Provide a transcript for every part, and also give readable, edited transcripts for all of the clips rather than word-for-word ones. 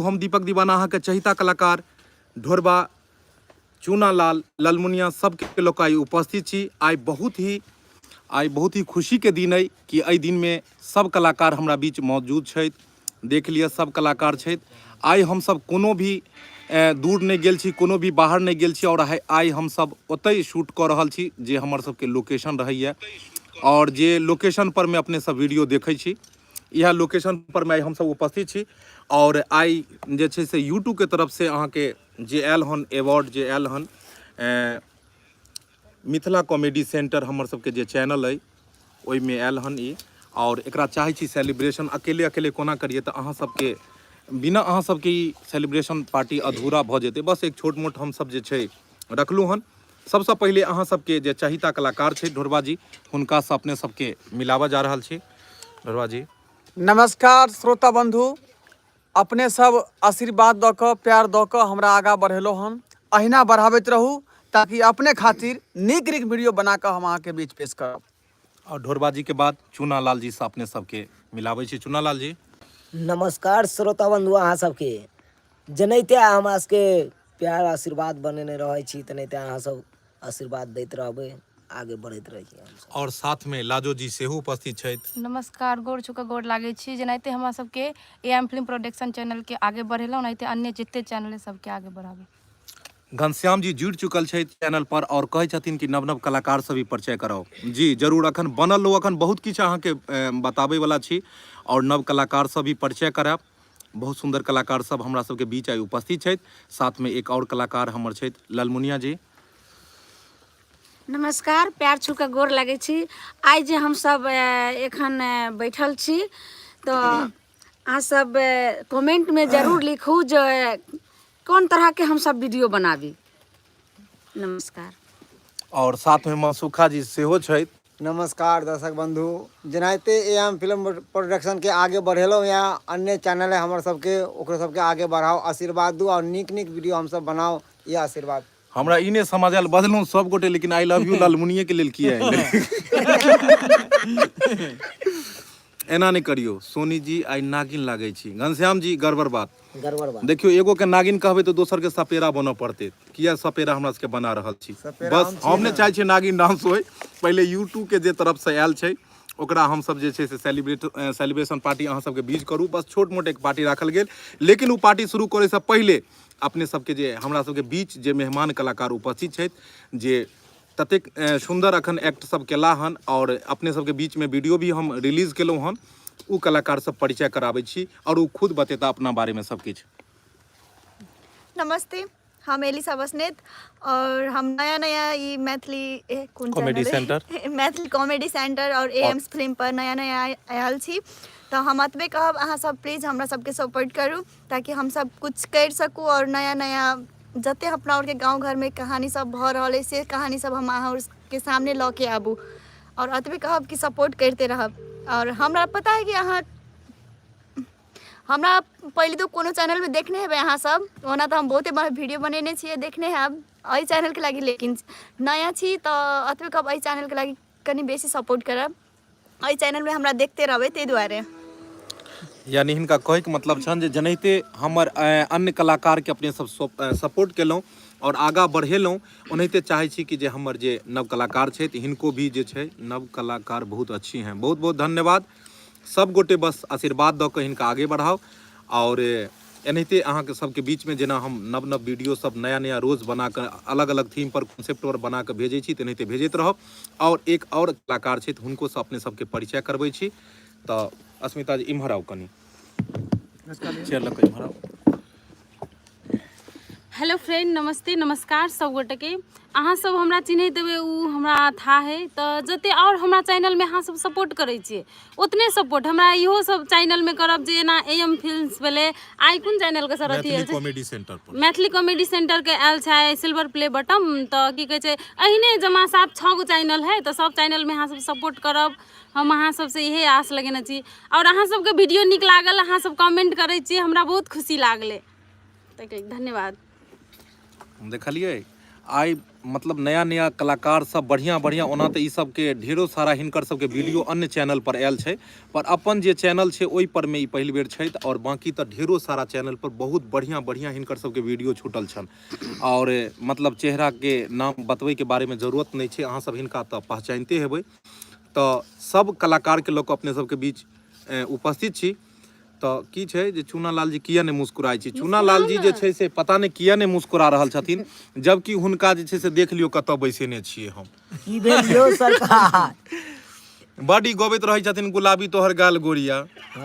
हम दीपक दीवाना अहाँके चहिता कलाकार ढोरबा चूनालाल ललमुनिया सबके लोग आइ उपस्थित छी। आइ बहुत ही खुशीके दिन अइ कि एहि दिनमे सब कलाकार हमरा बीच मौजूद छथि। देख लिअ सब कलाकार छथि। आइ हमसब कोनो भी दूर नहि गेल छी, कोनो भी बाहर नहि गेल छी और आइ हमसब ओतहि शूट कऽ रहल छी जे हमर सबके लोकेशन रहैए और जे लोकेशन पर मे अपने सब वीडियो देखै छी, इएह लोकेशन पर मे आइ हमसब उपस्थित छी। और आइ जे छै से यूट्यूब के तरफ से अहाँके जे आयल हन अवार्ड, जे आयल हन मिथिला कॉमेडी सेंटर हमर सबके जे चैनल अइ ओहिमे आयल हन ई। और एकरा चाहै छी सेलिब्रेशन अकेले अकेले कोना करिए, तऽ अहाँ सबके बिना अहाँ सबके ई सेलिब्रेशन पार्टी अधूरा भऽ जेतै। बस एक छोट मोट हमसब जे छै रखलहुँ हन। सबसँ पहिले अहाँ सबके जे चहिता कलाकार छै ढोरबा जी, हुनकासँ अपने सबके मिलाबऽ जा रहल छी। ढोरबा जी नमस्कार श्रोता बंधु, अपने सब आशीर्वाद दऽ कऽ प्यार दऽ कऽ हमरा आगाँ बढ़ेलहुँ हन, अहिना बढ़ाबैत रहू ताकि अपने खातिर नीक नीक वीडियो बना कऽ हम अहाँके बीच पेश करब। और ढोरबा जी के बाद चूनालाल जी से अपने सबके मिलाबै छी। चूनालाल जी नमस्कार श्रोता बंधु, अहाँ सबके जेनाहिते हमरा सबके प्यार आशीर्वाद बनेने रहै छी तेनाहिते अहाँ सब आशीर्वाद दैत रहबै, आगे बढ़ैत रहै छी हमसब। और साथ में लाजो जी सेहो उपस्थित छथि। नमस्कार, गोर छू कऽ गोर लागै छी। जेनाहिते हमरा सबके A M film production channel के आगे बढ़ेलहुँ, ओनाहिते अन्य जते चैनल अइ सबके आगे बढ़ाबू। घनश्याम जी जुड़ि चुकल छथि चैनल पर और कहै छथिन कि नव नव कलाकार से भी परिचय कराउ। जी जरूर, अखन बनल रहू, अखन बहुत किछु अहाँके बताबै वाला छी और नव कलाकार से भी परिचय करायब। बहुत सुंदर कलाकार सब हमरा सबके बीच आइ उपस्थित छथि। साथ में एक और कलाकार हमर छथि ललमुनिया जी। नमस्कार, प्यार छू के गोर लगै छी। आइ जे हमसब एखन बैठल छी तऽ अहाँ सब कमेंट में जरूर लिखू जे कोन तरह के हमसब वीडियो बनाबी। नमस्कार। और साथ में मनसुखा जी सेहो छथि। नमस्कार दर्शक बंधु, जेनाहिते ए एम फिल्म प्रोडक्शन के आगे बढ़ेलहुँ या अन्य चैनल है हमर सबके, ओकरो सबके आगे बढ़ाओ, आशीर्वाद दू और नीक नीक वीडियो हमसब बनाओ, ये आशीर्वाद। हमरा ई नहि समझ आयल, बजलहुँ सब गोटे, लेकिन I love you ललमुनिये के लेल किया एलै? एना नहि करियौ सोनी जी, आइ नागिन लागै छी। घनश्याम जी गड़बड़ बात, गड़बड़ बात। देखियौ एगो के नागिन कहबै तऽ दोसर के सपेरा बनऽ पड़तै। किया सपेरा हमरा सबके बना रहल छी? सपेरा बस हम छियै हम नहि ने। चाहै छियै नागिन डांस होय। पहिले यूट्यूब के जे तरफ से आयल छै ओकरा हमसब जे छै से सेलिब्रेशन पार्टी अहाँ सबके बीच करू। बस छोट मोट एक पार्टी राखल गेल, लेकिन ओ पार्टी शुरू करैसँ पहिले अपने सबके जे हमरा सबके बीच जे मेहमान कलाकार उपस्थित छथि, जे ततेक सुन्दर अखन एक्ट सब केला हन और अपने सबके बीच में वीडियो भी हम रिलीज केलहुँ हन, ओ कलाकार सब परिचय कराबै छी और ओ खुद बतेता अपना बारे में सब किछु। नमस्ते, हम एलिसा बसनेत और हम नया नया ई मैथिली कोन कॉमेडी चैनल सेंटर। है? मैथिली कॉमेडी सेंटर और ए एम फिल्म पर नया नया आयल छी, तऽ हम एतबे कहब अहाँ सब प्लीज हमरा सबके सपोर्ट करू ताकि हम सब कुछ करि सकू और नया नया जते अपना आरके गाँव घरमे कहानी सब भऽ रहल अइ से कहानी सब हम अहाँ के सामने लऽ के आबू और एतबे कहब कि सपोर्ट करिते रहब। और हमरा पता है कि अहाँ हमरा पहिले तऽ कोनो चैनलमे देखने हेबै अहाँ सब, ओना तऽ हम बहुते बार वीडियो बनेने छियै, देखने हैब एहि चैनलके लागि, लेकिन नया छी तऽ एतबे कहब एहि चैनलके लागि कनि बेसी सपोर्ट करब, एहि चैनलमे हमरा देखते रहबै ताहि दुआरे। यानी हिनका कहैके मतलब छनि जे जेनाहिते हमर अन्य कलाकारके अपने सब सपोर्ट केलहुँ और आगाँ बढ़ेलहुँ, ओनाहिते चाहै छी कि जे हमर जे नव कलाकार छथि हिनको भी जे छै नव कलाकार बहुत अच्छी हैं। बहुत बहुत धन्यवाद सब गोटे, बस आशीर्वाद दऽ कऽ हिनका आगे बढ़ाउ। और एनाहिते अहाँके सबके बीचमे जेना हम नव नव वीडियो सब नया नया रोज बना कऽ अलग अलग थीम पर कॉन्सेप्ट पर बना कऽ भेजै छी, तेनाहिते भेजैत रहब। और एक और कलाकार छथि, हुनको से अपने सबके परिचय करबै छी। तऽ अस्मिता जी इम्हर आउ, कनि चेयर लऽ कऽ इम्हर आउ। हेलो फ्रेंड, नमस्ते नमस्कार सब गोटे के। अहाँ सब हमरा चिन्हैत हेबै, उ हमरा था है, तऽ जते और हमरा चैनलमे अहाँ सब सपोर्ट करै छियै ओतने सपोर्ट हमरा इहो सब चैनलमे करब। जे एना ए एम फिल्म्स भेलै, आइ कोन चैनलके सर अथी मैथिली आयल छै? कॉमेडी सेंटर पर मैथिली कॉमेडी सेंटरके आयल छै सिल्वर प्ले बटन। तऽ की कहै छै, एहिने जमा 7-6 गो चैनल है, तऽ सब चैनलमे अहाँ सब सपोर्ट करब, हम अहाँ सबसँ इहे आस लगेने छी। आओर अहाँ सबके वीडियो नीक लागल, अहाँ सब कमेंट करै छी, हमरा बहुत खुशी लागलै, ताहिके लेल धन्यवाद। देखलियै आइ मतलब नया नया कलाकार सब बढ़िया बढ़िया। ओना तऽ ई सबके ढेरो सारा हिनकर सबके वीडियो अन्य चैनल पर आयल छै, पर अपन जे चैनल छै ओहि पर मे ई पहिल बेर छथि। आओर बाँकी तऽ ढेरो सारा चैनल पर बहुत बढ़िया बढ़िया हिनकर सबके वीडियो छूटल छनि। आओर मतलब चेहराके नाम बतबैके बारेमे जरूरत नहि छै, अहाँ सब हिनका तऽ पहचानिते हेबै। तऽ सब कलाकारके लऽ कऽ अपने सबके बीच उपस्थित छी। तऽ की छै जे चूनालाल जी किया नहि मुस्कुराइ छी? चूनालाल जी जे छै से पता नहि किया नहि मुस्कुरा रहल छथिन, जबकि हुनका जे छै से देख लियौ कतऽ बैसेने छियै हम। की भेल यौ सरकार? बड ई गबैत रहै छथिन गुलाबी तोहर गाल गोरिया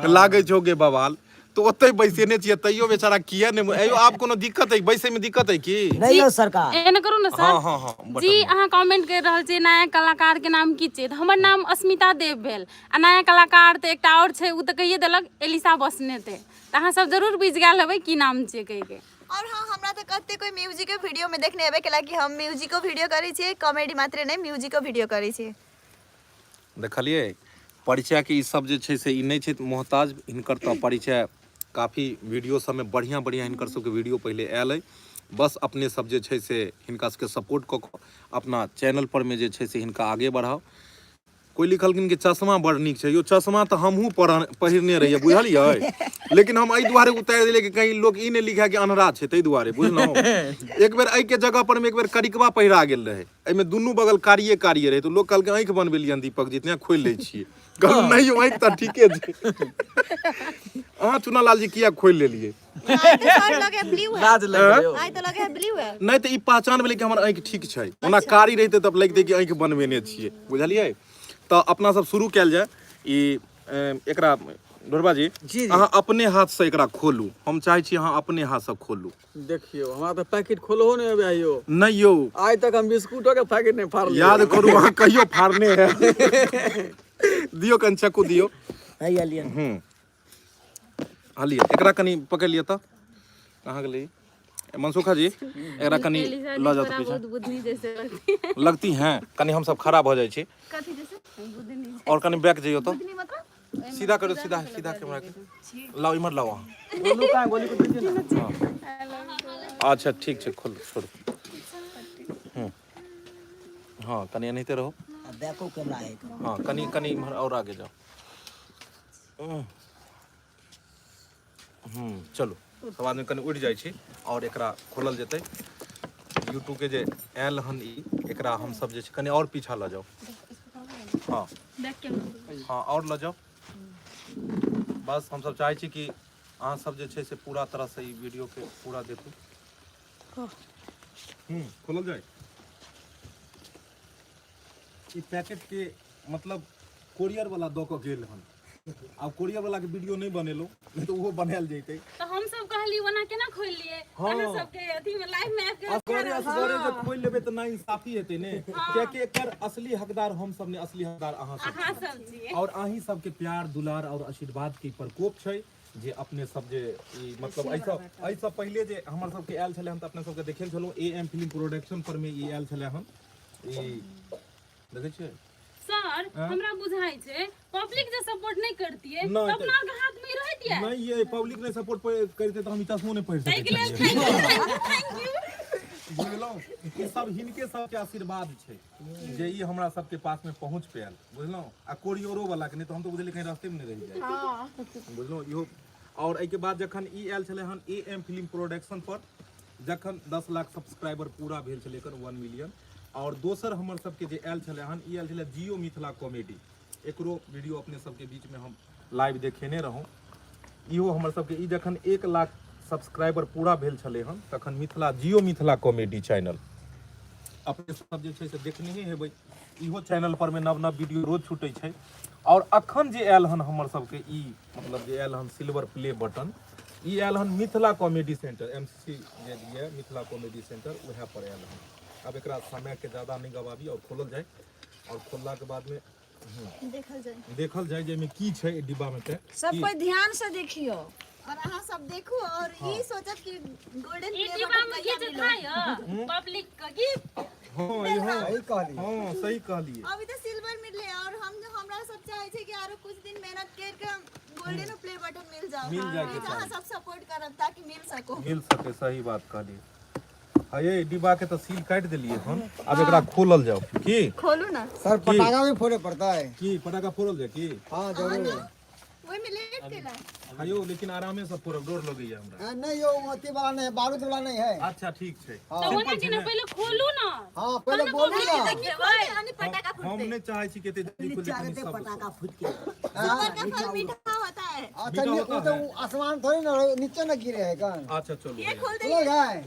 लागै छौ गे बवाल, तऽ ओतै बैसेने छियै, तैयो बेचारा किया नहि। अयो आब कोनो दिक्कत है बैसैमे? दिक्कत है की नहि यौ सरकार? एहन करू ने सर। हँ हँ हँ जी, अहाँ कमेंट करि रहल छियै नया कलाकार के नाम की छियै, तऽ हमर नाम अस्मिता देव भेल आ नया कलाकार तऽ एकटा आओर छै, ओ तऽ कहिए देलक एलिसा बसनेते, तऽ अहाँ सब जरूर बुझि गेल हेबै की नाम छियै कहिके। और हाँ, हमरा तऽ कते कोई म्यूजिको वीडियो में देखने हेबै, कैला कि हम म्यूजिको वीडियो करै छियै, कॉमेडी मात्रे नहि, म्यूजिको वीडियो करै छियै। देखलियै परिचयके ई सब जे छै से ई नहि छै मोहताज हिनकर, तऽ परिचय काफी वीडियो सबमे बढ़िआँ बढ़िआँ हिनकर सबके वीडियो पहिले आयल अइ। बस अपने सब जे छै से हिनका सबके सपोर्ट कऽ कऽ अपना चैनल पर मे जे छै से हिनका आगे बढ़ाउ। कोइ लिखलखिन कि चश्मा बड़ नीक छै। यौ, चश्मा तऽ हमहूँ पहिरने रहियै, बुझलियै? लेकिन हम एहि दुआरे उतारि देलियै कि कहीं लोक ई नहि लिखै कि अन्हरा छै, ताहि दुआरे, बुझलहुँ? एक बेर एहिके जगह पर मे एक बेर करिकबा पहिरा गेल रहै, एहिमे दुनू बगल कारिये कारिये रहै, तऽ लोक कहलकै आँखि बनबेलियै हन दीपक जी, तेँ खोलि लै छियै। कहलहुँ नहि यौ, आँखि तऽ ठीके छै। अहाँ चुनालाल जी किया खोलि लेलियै? आइ तऽ सर लगे ब्लू है। लाज लग गेल यौ। आइ तऽ लगे है ब्लू है। नहि तऽ ई पहचान भेलै कि हमर आँखि ठीक छै, ओना कारी रहितै तब लगितै कि आँखि बनबेने छियै, बुझलियै? तऽ अपना सब शुरू कयल जाय ई एकरा। ढोरबा जी, जी। अहाँ अपने हाथसँ एकरा खोलू, हम चाहै छी अहाँ अपने हाथसँ खोलू। देखियौ, हमरा तऽ पैकेट खोलहो नहि अबै यौ। नहि यौ। आइ तक हम बिस्कुटो के पैकेट नहि फाड़लियै। याद करू, अहाँ कहियो फाड़ने है? दियौ कनि चक्कू दियौ। हैया लिअ। हाँ लिअ, एकरा कनि पकड़ि लिअ। तऽ कहाँ गेलै ई? मनसुखा जी, एकरा कनि एलिसा लऽ जी जाउ तऽ थोड़ा पीछा बहुत बुधनी जैसे लगती है। लगती हैं। कनि हमसब खड़ा भऽ जाइ छी। कथी जैसे? बुधनी। और कनि बैक जइयौ तऽ बुधनी मतलब? सीधा करू, सीधा सीधा कैमरा के लाउ, इम्हर लाउ अहाँ। गोलू कहाँ? गोलू को दीजिए ना। अच्छा ठीक छै, खोलू, छोड़ू। हँ, कनि एनाहिते रहू। आ बैको कैमरा है? हँ, कनि कनि इम्हर और आगे जाउ। चलू, सब आदमी कनि उठि जाइ छी आओर एकरा खोलल जेतै। यूट्यूबके जे आयल हन ई, एकरा हमसब जे छै कनि आओर पीछा लऽ जाउ। हँ हँ, आओर लऽ जाउ। बस हमसब चाहै छी कि अहाँ सब जे छै से पूरा तरहसँ ई वीडियोके पूरा देखू। खोलल जाय ई पैकेटके। मतलब कोरियर वाला दऽ कऽ गेल हन, आब कोरियर वाला के वीडियो नहि बनेलहुँ, नहि तऽ ओहो बनायल जैतै। तऽ हम सब कहली ओना केना खोलि लिए? हँ। अहाँ सबके अथी में लाइव में आबि के असगरे असगरे जे खोलि लेबै तऽ नाइंसाफी हेतै ने, कियाकि एकर असली हकदार हम सब ने, असली हकदार अहाँ सब। अहाँ सब छियै। और अहीं सबके प्यार दुलार और आशीर्वाद के प्रकोप छै जे अपने सब जे ई मतलब एहिसँ पहिले जे हमर सबके आयल छलै हन, तऽ अपने सबके देखेल छलहुँ ए एम फिल्म प्रोडक्शन पर मे ई आयल छलै हन। ई देखै छियै सर, हमरा बुझाइ छै पब्लिक जे सपोर्ट नहि करतियै नहि, तऽ अपना आरके हाथ में रहतियै। नहि, ये पब्लिक नहि सपोर्ट करते तऽ हम ई चश्मो नहि पहिर ताहिके सकैत लेल छलियै। Thank you, thank you. बुझलहुँ? ई सब हिनके सबके आशीर्वाद छै जे ई हमरा सबके पास में पहुँच पायल, बुझलहुँ? आ कोरियरो वाला के नहि तऽ हम तऽ बुझलियै कहीं रास्ते में नहि रहि जाय, बुझलहुँ? इहो। और एहिके बाद जखन ई आयल छलै हन ए एम फिल्म प्रोडक्शन पर, जखन 10 लाख सब्सक्राइबर पूरा भेल छलै एकर, 1 मिलियन। और दोसर हमर सबके जे आयल छलै हन, ई आयल छलै जियो मिथिला कॉमेडी, एकरो वीडियो अपने सबके बीच में हम लाइव देखेने रहूँ। इहो हमर सबके ई जखन 1 लाख सब्सक्राइबर पूरा भेल छलै हन तखन मिथिला जियो मिथिला कॉमेडी चैनल अपने सब जे छै से देखने ही हेबै। इहो चैनल पर में नव नव वीडियो रोज छूटै छै। और अखन जे आयल हन हमर सबके ई मतलब जे आयल हन सिल्वर प्ले बटन, ई आयल हन मिथिला कॉमेडी सेंटर एमसीसी जे ये मिथिला कॉमेडी सेंटर, उएह पर आयल हन। आब एकरा समय के ज्यादा नहि गवाबी और खोलल जाय, और खोलला के बाद में देखल जाय, देखल जाय जे एहिमे की छै एहि डिब्बा में। ते सब कोई ध्यान से देखियो और अहाँ सब देखू और ई सोचब कि गोल्डन ई प्ले डिब्बा बटन में कहिया की मिलत। छै था पब्लिक के गिफ्ट? हाँ इहो सही कहलियै। हाँ, सही कहलियै। अभी तो सिल्वर मिलले और हम हमरा सब चाहे छै कि आरो कुछ दिन मेहनत कर के गोल्डन प्ले बटन मिल जाओ। मिल जाए के प्लीज अहाँ चाही। सब सपोर्ट करब ताकि मिल सको, मिल सके। सही बात कहलियै। आ ये डिब्बा के तऽ सील काटि देलियै हन, आब एकरा खोलल जाओ की? खोलू ना। सर, पटाखा भी फोड़े पड़ता है। की पटाखा फोड़ल जाए की? हाँ, जरूर। ओहिमे लेट केला। आयो, लेकिन आरामे से फोड़ब, डर लगैया हमरा। हाँ, नहीं यो अथी वाला नहीं है, बारूद वाला नहीं है। अच्छा, ठीक छै। तऽ ओना कि ने पहिले खोलू ना। हाँ, पहले बोलू ना। हम नहि चाहै छी कि एते जल्दी खोलि कनी सब पटाखा फूट के सबर का फल मीठा होता है। अच्छा, मीठा वो होता तो है। वो आसमान थोड़ी ना, नीचे ना गिरे है कौन। अच्छा, चलू। ये खोल दे। खुल गए।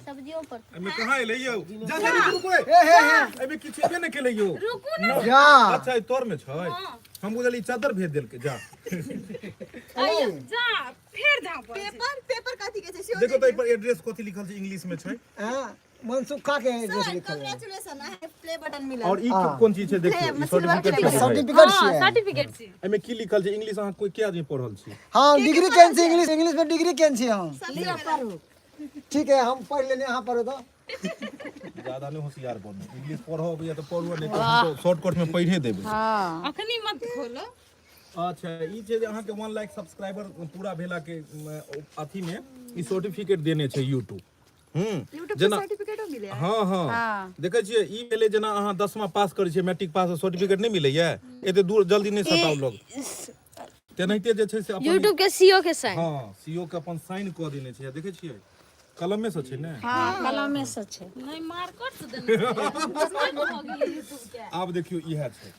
एहिमे कहाँ एलै यौ? जा जा, रुकू रुकू। ए हे हे। एहिमे किछु एबे नहि केलै यौ। रुकू ना। जा। अच्छा, ई तोर में छै, हम बुझलियै चादर भेज देलकै। जा। जा, फेर झाँपल छै। पेपर, पेपर कथी के छै सेहो। देखो तऽ एहि पर एड्रेस कथी लिखल छै? इंग्लिश में छै। हाँ, मनसुखा के एड्रेस सर, लिखल है। कंग्रेचुलेशन, अहाँ प्ले बटन मिलल। और ई कोन चीज छै? देखियौ, ई सर्टिफिकेट छै भाई। सर्टिफिकेट हाँ, छियै। सर्टिफिकेट छै। एहिमे की लिखल छै इंग्लिश? अहाँ कोई के आदमी पढ़ल छी? हाँ, डिग्री केन छी इंग्लिश, इंग्लिश में डिग्री केन छी हम। सबसे पहले ठीक है, हम पढ़ लेने, अहाँ पढ़ो तो। ज्यादा नहीं होशियार बनू। इंग्लिश पढ़ो अबैया तऽ पढ़ू, नहीं तऽ हम तो शॉर्टकट में पढ़े देबै। अखनी मत खोलो। अच्छा, ई छै जे अहाँके 1 लाख सब्सक्राइबर पूरा भेला के अथी में ई सर्टिफिकेट देने छै यूट्यूब। यूट्यूब पे जेना सर्टिफिकेटो मिले। हाँ, देखै छियै, ई भेलै जेना अहाँ 10मा पास करै छियै, मैट्रिक पास, सर्टिफिकेट नहि मिलैया? एते दूर जल्दी नहि सताउ लोग। तेनाहिते जे छै से अपन यूट्यूब के सीओ के साइन। हाँ, सीओ के अपन साइन कऽ देने छै। देखै छियै, कलमे से छै ने? हाँ, कलमे से छै। नहि, मार्कर से देने छै। भऽ गेलै यूट्यूब के। आब देखियौ, इएह छै।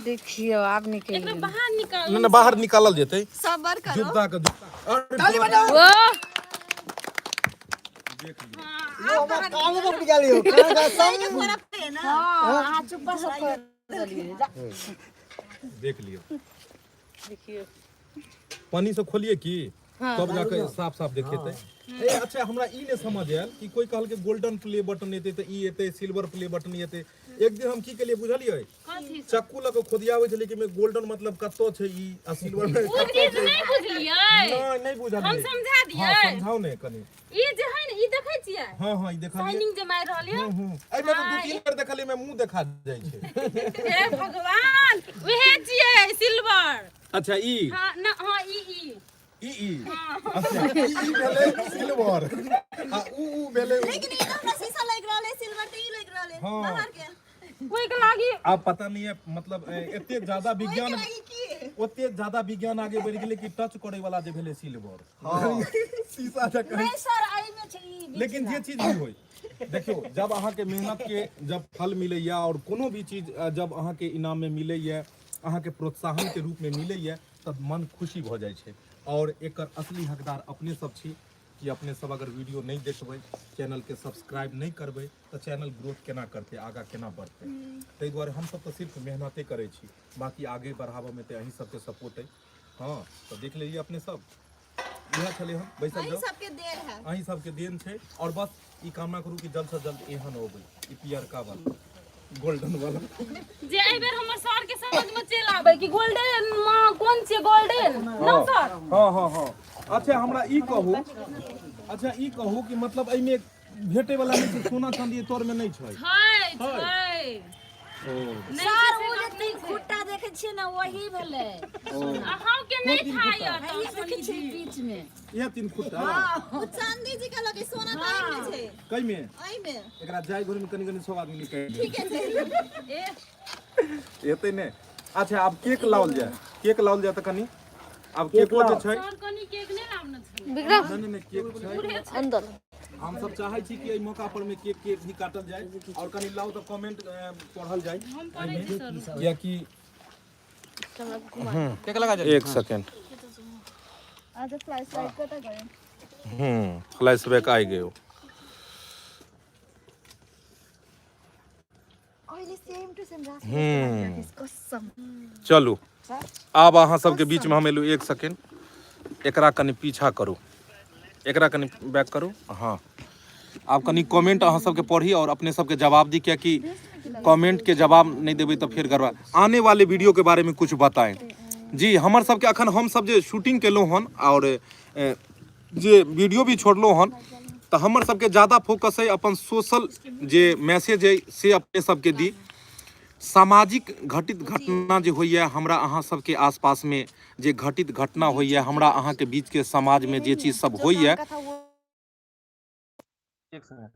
देखियौ, आब निकलि एकरा गेल। बाहर निकाल। नहि नहि, बाहर निकालल जेतै। सबर करो। जुत्ता के जुत्ता, अरे ताली बजाओ। वाह। देख लियौ। यो हमरा कान में पकड़ लियो, कान का सब। फोड़ा पे ना। हाँ, अहाँ चुप्पा से कर देलियै। जा। देख लियौ, पानी से खोलिए की, तब जाके साफ साफ देखेतै। ए अच्छा, हमरा ई नहि समझ आयल कि कोई कहलकै गोल्डन प्ले बटन एतै तऽ ई एतै, सिल्वर प्ले बटन एतै। एक दिन हम की केलियै बुझलियै? कथी? चक्कू लऽ कऽ खोदियाबै छलियै कि गोल्डन मतलब कतऽ छै ई आ सिल्वर ओ चीज नहि बुझलियै? नहि, नहि बुझलियै। हम समझा दियै? हाँ, समझाउ ने कनि। ई जे है ने, ई देखै छियै? हाँ, ई देखलियै। साइनिंग जे मारि रहल यऽ। एहिमे तऽ दू तीन बेर देखलियै, एहिमे मुँह देखा जाइ छै। हे भगवान, उहे छियै सिल्वर। अच्छा, ई? हाँ न, हाँ, ई ई। ई ई, अच्छा, ई ई भेलै सिल्वर आ ऊ ऊ भेलै लेकिन ई तऽ हमरा शीशा लागि रहल है, सिल्वर तऽ ई लागि रहल है। हाँ। बाहर के ओहिके लागी। आब पता नहीं है, मतलब एते ज्यादा विज्ञान लागि की ओते ज्यादा विज्ञान आगे बढ़ि गेलै कि टच करे वाला जे भेलै सिल्वर, शीशा जकाँ। नहि सर, एहिमे छै ई। लेकिन जे चीज भी होय, देखियौ, जब अहाँके मेहनत के जब फल मिलैया और कोनो भी चीज जब अहाँके इनाम में मिलैया, अहाँके प्रोत्साहन के रूप में मिलैया, तब मन खुशी भऽ जाइ छै। और एकर असली हकदार अपने सब छी कि अपने सब अगर वीडियो नहि देखबै, चैनल के सब्सक्राइब नहि करबै, तऽ चैनल ग्रोथ केना करतै, आगाँ केना बढ़तै? ताहि दुआरे हमसब तऽ सिर्फ मेहनते करै छी, बाकी आगे बढ़ाबऽमे तऽ अहीं सबके सपोर्ट अइ। हाँ, तऽ देख लेलियै अपने सब, इएह छलै हन। बैसल अहीं जाउ। सबके देल है। अहीं सबके देन छै। और बस ई कामना करू कि जल्द से जल्द एहन अबै ई पियरका वाला, गोल्डन वाला। जे एहि बेर हमर सर के समझ में चलि आबै कि गोल्डन माँ कोन छियै, गोल्डन ना सर? हाँ, अच्छा, हमरा ई कहू, अच्छा, ई कहू कि मतलब एहिमे भेटे वाला नहि छै? सोना चांदी तोर में नहि छै? छै, छै। ओ। नहि सर, छै, ओ से जे बात तीन नहि छै। खुट्टा देखै छियै ने, वही भेलै। अहाँके नहि था यऽ तऽ ई देखै छियै बीच मे। इएह तीन खुट्टा? ओ चांदी जी का लगे, सोना तऽ एहिमे छै। कइमे? एहिमे। एकरा जाय घर में कनि कनि सब आदमी निकालि ठीक है छै। ए। एतै ने। अच्छा, आब केक लाओल जाय, केक लाओल जाय तऽ कनि आब केको जे छै। सर, कनि केक नहि लाबने छलै? विक्रम। नहि नहि नहि, केक छै। अंदर। हम सब चाहै छी कि एहि मौका पर में केक केक भी काटल जाय। और कनि लाउ तऽ कमेंट पढ़ल जाय। हम पढ़ै छी सर। कियाकि केक लगा जल्दी। एक सेकेंड। अच्छा, फ्लैश लाइट कतऽ गयो? फ्लैश बैक आइ गयो। अहिले सेम टु सेम रास कसम। चलू, आब अहाँ सबके बीच में हम एलू। एक सेकेंड, एकरा कनि पीछा करू, एकरा कनि बैक करू। हाँ, आब कनि कमेंट अहाँ सबके पढ़ी और अपने सबके जवाब दी, कियाकि कमेंट के जवाब नहीं देबै तऽ फेर गड़बड़। आने वाले वीडियो के बारे में कुछ बताएं जी। हमर सबके अखन हम सब जे शूटिंग केलहुँ हन और जे वीडियो भी छोड़लहुँ हन, तऽ हमर सबके ज्यादा फोकस अइ अपन सोशल जे मैसेज अइ से अपने सबके दी। सामाजिक घटित घटना जे होइए, हमरा अहाँ सबके आसपासमे जे घटित घटना होइए, हमरा अहाँके बीचके समाजमे जे चीज सब होइए। एक सेकेंड।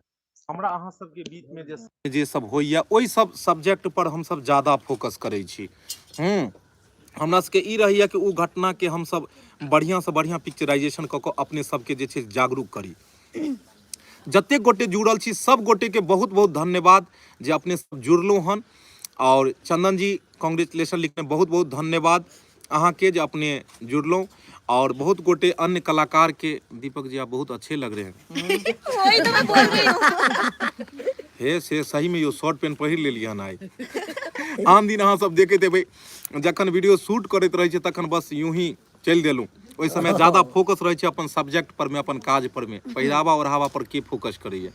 हमरा अहाँ सबके बीच में जे जे सब होइए ओहि सब सब्जेक्ट पर हमसब ज्यादा फोकस करै छी। हमरा सबके ई रहैए कि ओ घटनाके हमसब बढ़िआँसँ बढ़िआँ पिक्चराइजेशन कऽ कऽ अपने सबके जे छै जागरूक करी। जतेक गोटे जुड़ल छी सब गोटेके बहुत बहुत धन्यवाद जे अपने सब जुड़लहुँ हन। और चंदन जी कॉन्ग्रेचुलेशन लिखने बहुत बहुत धन्यवाद अहाँके जे अपने जुड़लहुँ। और बहुत गोटे अन्य कलाकार के, दीपक जी आप बहुत अच्छे लग रहे हैं। वही तो मैं बोल रही हूँ। हे से सही में यो शॉर्ट पेंट पहिर लेलियै हन आइ। आन दिन अहाँ सब देखैत हेबै जखन वीडियो शूट करैत रहै छै तखन बस यूं ही चलि देलहुँ। ओहि समय ज्यादा फोकस रहै छै अपन सब्जेक्ट पर में, अपन काज पर में, पहिरावा ओढ़ावा पर के फोकस करैया।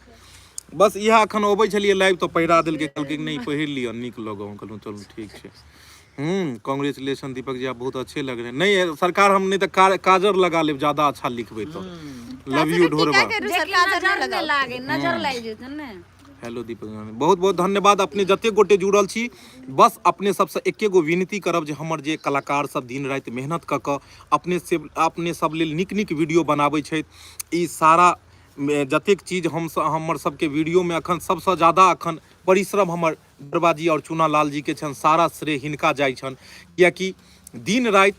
बस इएह अखन अबै छलियै लाइव तऽ पहिरा देलकै, कहलकै नहि पहिर लिअ नीक लगौ। हम कहलहुँ चलू ठीक छै। कॉन्ग्रेचुलेशन दीपक जी आप बहुत अच्छे लग रहे हैं। नहीं सरकार हम नहीं तो काजर लगा लेब ज्यादा अच्छा लिखबे तो। Love you Dhorba. नजर नहि लागे, नजर लागि जेतै ने। हेलो दीपक जी, बहुत बहुत धन्यवाद अपने जते गोटे जुड़ल छी। बस अपने सबसे एके गो विनती करब जे हमर जे कलाकार सब दिन राति मेहनत कऽ कऽ अपने से अपने सब लेल नीक नीक वीडियो बनाबै छथि। ई सारा जतेक चीज हम हमर सबके वीडियो में अखन सबसँ ज्यादा अखन परिश्रम हमर ढोरबा जी और चूना लाल जी के छनि, सारा श्रेय हिनका जाइ छनि। कियाकि दिन राति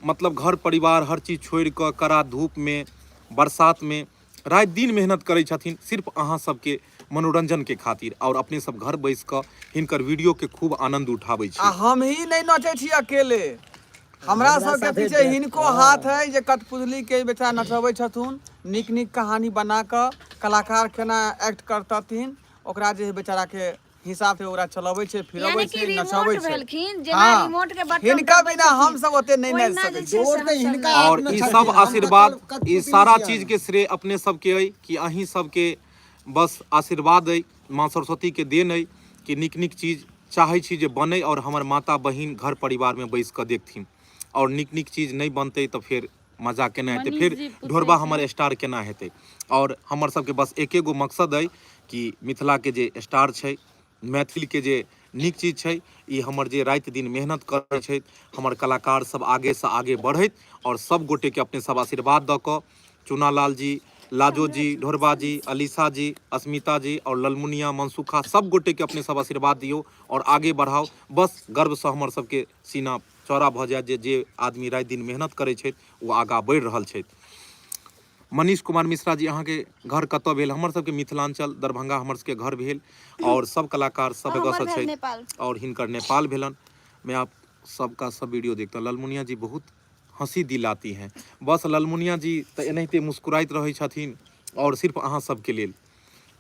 मतलब घर परिवार हर चीज छोड़ि कऽ कड़ा धूप में बरसात में राति दिन मेहनत करै छथिन सिर्फ अहाँ सबके मनोरंजन के खातिर। और अपने सब घर बैस कऽ हिनकर वीडियो के खूब आनंद उठाबै छी। आ हम ही नहि नचै छी अकेले, हमरा सबके पीछे हिनको हाथ है जे कठपुतली के बेचारा नचबै छथुन, नीक नीक कहानी बना कऽ कलाकार केना एक्ट करतथिन ओकरा जे है बेचारा के हिसाब से ओकरा चलबै छै, फिरबै यानी कि छै, रिमोट नचबै छै। भेलखिन, जेना हाँ, रिमोट के बटन हिनका दबबै बिना छथिन, हम सब ओते नहि नाचि ओहिना सकै जे छी। छै से जोर तऽ हमसब हिनका नाचै और हाथमे ई छथिन, सब हम तऽ आशीर्वाद, कठपुतली ई सारा छियनि। चीज के श्रेय अपने सबके अइ कि अहीं सबके बस आशीर्वाद अइ, माँ सरस्वती के देन अइ कि नीक नीक चीज चाहै छी जे बनै और हमर माता बहिन घर परिवार में बैस कऽ देखथिन। और नीक नीक चीज नहि बनतै तऽ फेर मजा केना हेतै, मनीष फेर जी पूछै ढोरबा छै। हमर स्टार केना हेतै। और हमर सबके बस एके गो मकसद अइ कि मिथिला के जे स्टार छै, मैथिल के जे नीक चीज छै, ई हमर जे राति दिन मेहनत करै छथि हमर कलाकार सब आगे से आगे बढ़ैत और सब गोटे के अपने सब आशीर्वाद दऽ कऽ चूना लाल जी, लाजो जी, ढोरबा जी, अलीसा जी, अस्मिता जी और ललमुनिया, मनसुखा सब गोटे के अपने सब आशीर्वाद दियौ और आगे बढ़ाओ। बस गर्व से हमर सबके सीना चौड़ा भऽ जायत जे जे आदमी राति दिन मेहनत करै छथि ओ आगाँ बढ़ि रहल छथि। मनीष कुमार मिश्रा जी अहाँके घर कतऽ भेल? हमर सबके मिथिलांचल दरभंगा हमर सबके घर भेल और सब कलाकार सब और जगह हमर से भेल छथि नेपाल। और हिनकर नेपाल भेलन। मैं आप सबका सब वीडियो देखता हूँ। ललमुनिया जी बहुत हंसी दिलाती हैं। बस ललमुनिया जी तऽ एनाहिते मुस्कुराइत रहै छथिन और सिर्फ अहाँ सबके लेल।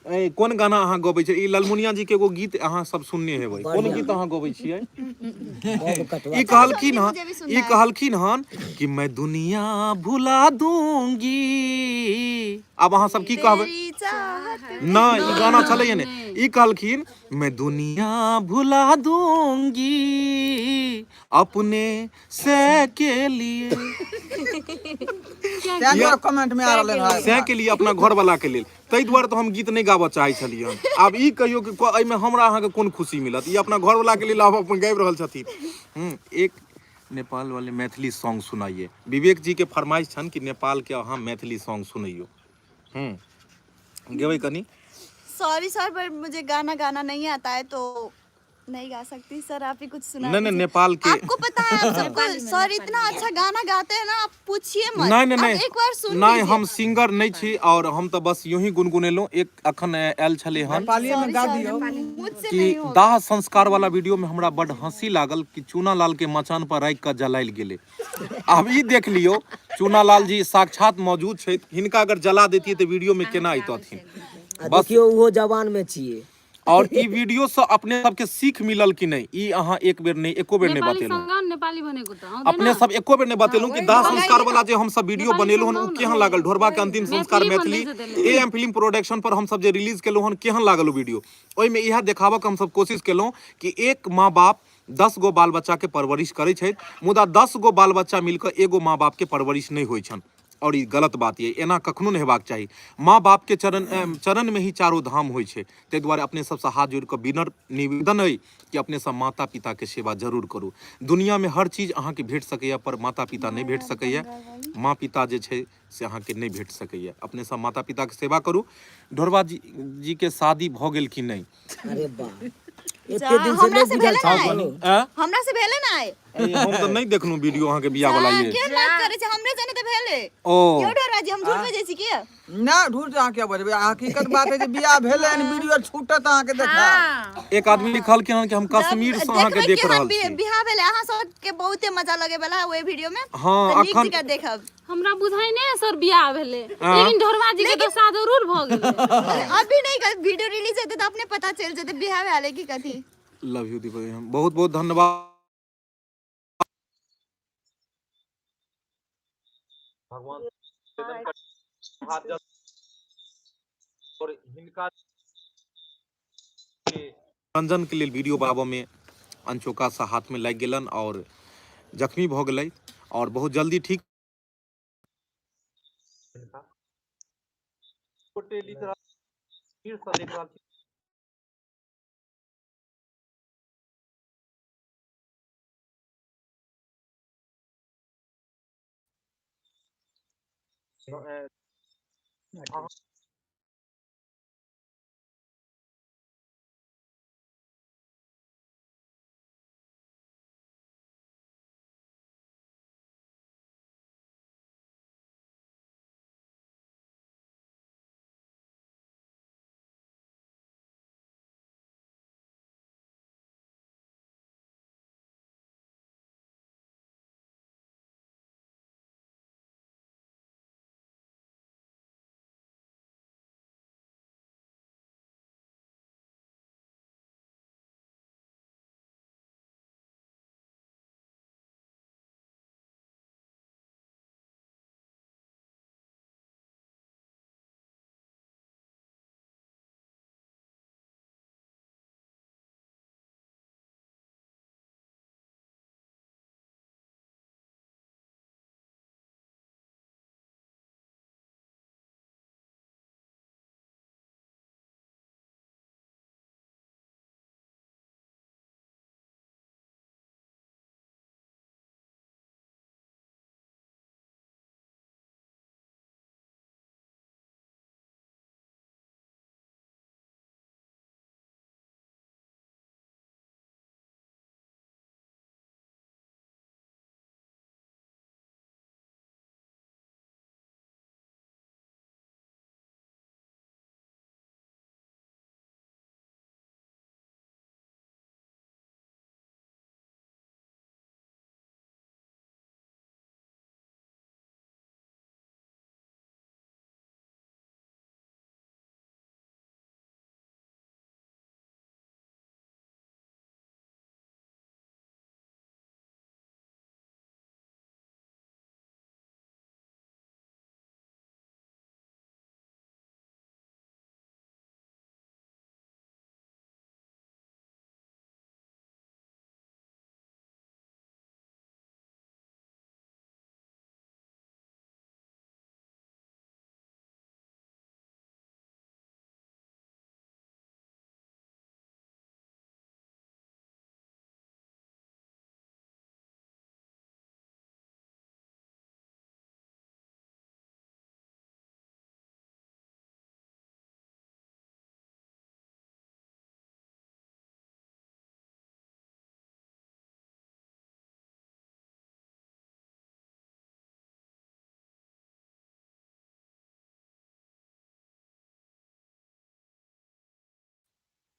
ए, कोन गाना अहाँ गबै छियै? ई ललमुनिया जी के एगो गीत अहाँ सब सुनने हेबै, कोन गीत अहाँ गबै छियै? बब कटवा ई कहलखिन हन, मुझे भी सुनना ई है। कहलखिन हन कि मैं दुनिया भुला दूंगी। आब अहाँ सब की कहबै? तेरी चाहत नहि, ई गाना छलैये ने। ई कहलखिन मैं दुनिया भुला दूंगी अपने से के लिए। तें दुआरे कमेंट में आ रहलै हन। से के लिए, अपना घर वाला के लेल। ताहि दुआरे तऽ हम गीत नहि गाबऽ चाहै छलियै हन। आब ई कहियौ कि एहिमे हमरा अहाँके कोन खुशी मिलत? ई अपना घर वाला के लेल आब अपन गाबि रहल छथिन। एक नेपाल वाले मैथिली सॉन्ग सुनाइए। विवेक जी के फरमाइश छनि कि नेपाल के अहाँ मैथिली सॉन्ग सुनैयौ। गेबै कनी। सॉरी सर, पर मुझे गाना गाना नहीं आता है तो नहीं गा सकती सर, आप ही कुछ सुना नहीं, नहीं, दीजिए। नेपाल के आपको पता है, आप सबको सर इतना अच्छा गाना गाते हैं ना, आप पूछिए मत। नहीं, नहीं, आप नहीं। एक बार सुन नहीं, लीजिए। हम सिंगर नहीं छी और हम तो बस यूं ही गुनगुनेलहुँ। एक अखन आयल छलै हन नेपालिए में गा सॉरी दियौ। सर, मुझसे कि नहीं होगा। दाह संस्कार वाला वीडियो में हमरा बड हंसी लागल कि चूना लाल के मचान पर राखि कऽ जलायल गेलै। आब ई देख लियौ, चूना लाल जी साक्षात मौजूद छथि, हिनका अगर जला देतियै तऽ वीडियो में केना अइतथिन? आ बस देखियौ ओहो जवान में छियै। और ई वीडियो से अपने सबके सीख मिलल कि नहीं, ई अहाँ एक बेर नहीं, एको बेर नहीं नेपाली बतेलहुँ। सँग नेपाली भनेको त आउँदैन। अपने सब एको बेर नहीं बतेलहुँ कि दाह संस्कार वाला जे हम सब वीडियो नेपाली बनेलहुँ हन, सँग ओ केहन लागल? ढोरबा के अंतिम संस्कार मैथिली मैथिली भन्दै ए एम फिल्म प्रोडक्शन पर हम सब जे रिलीज केलहुँ हन, केहन लागल ओ वीडियो? ओहिमे इएह देखाबऽ के हम सब कोशिश केलहुँ कि एक माँ बाप 10 गो बाल बच्चा के परवरिश करै छथि, मुदा 10 गो बाल बच्चा मिलकऽ एगो माँ बाप के परवरिश नहि होइ छनि। आओर ई गलत बात यऽ। एना कखनो नहि हेबाक चाही। माँ बापके चरण चरणमे ही चारो धाम होइ छै। ताहि दुआरे अपने सबसँ हाथ जोड़ि कऽ विनर निवेदन अइ कि अपने सब माता पिताके सेवा जरूर करू। दुनियामे हर चीज अहाँके भेट सकैए पर माता पिता नहि भेट सकैए। माँ पिता जे छै से अहाँके नहि भेट सकैए। अपने सब माता पिताके सेवा करू। ढोरबा जी जीके शादी भऽ गेल कि नहि? अरे बा, एते दिन से हमरा नहि से बुझल भेलै छल। नहि। आँय? हमरा से भेलै नहि। ए, हम तऽ नहि देखलहुँ वीडियो अहाँके बियाह वाला ये। केहन बात करै छै, हमरे जने तऽ भेलै। ओ यौ ढोरबा जी, हम झूठ बजै छी की? ना, झूठ अहाँ किया बजबै? हकीकत बात है जे बियाह भेलै हन, वीडियो छूटत अहाँके देखा। एक आदमी लिखलखिन हन कि हम कश्मीर से अहाँके देखबै देख केहन रहल छी। बियाह भेलै, अहाँ सबके बहुते मजा लगे वाला है ओहि वीडियो में। हाँ, तऽ नीक अखन- जकाँ देखब। हमरा बुझाइ नहि है सर बियाह भेलै, हाँ। लेकिन ढोरबा जी के दशा जरूर भऽ गेलै। अभी नहीं, वीडियो रिलीज हेतै तऽ अपने पता चलि जेतै बियाह भेलै की कथी। लव यू दीपक, बहुत बहुत धन्यवाद। भगवान और हिनका रंजन के लेल वीडियो बनाबऽ में अनचोका से हाथ में लागि गेलन और जख्मी भऽ गेलै और बहुत जल्दी ठीक। देख रहल छी।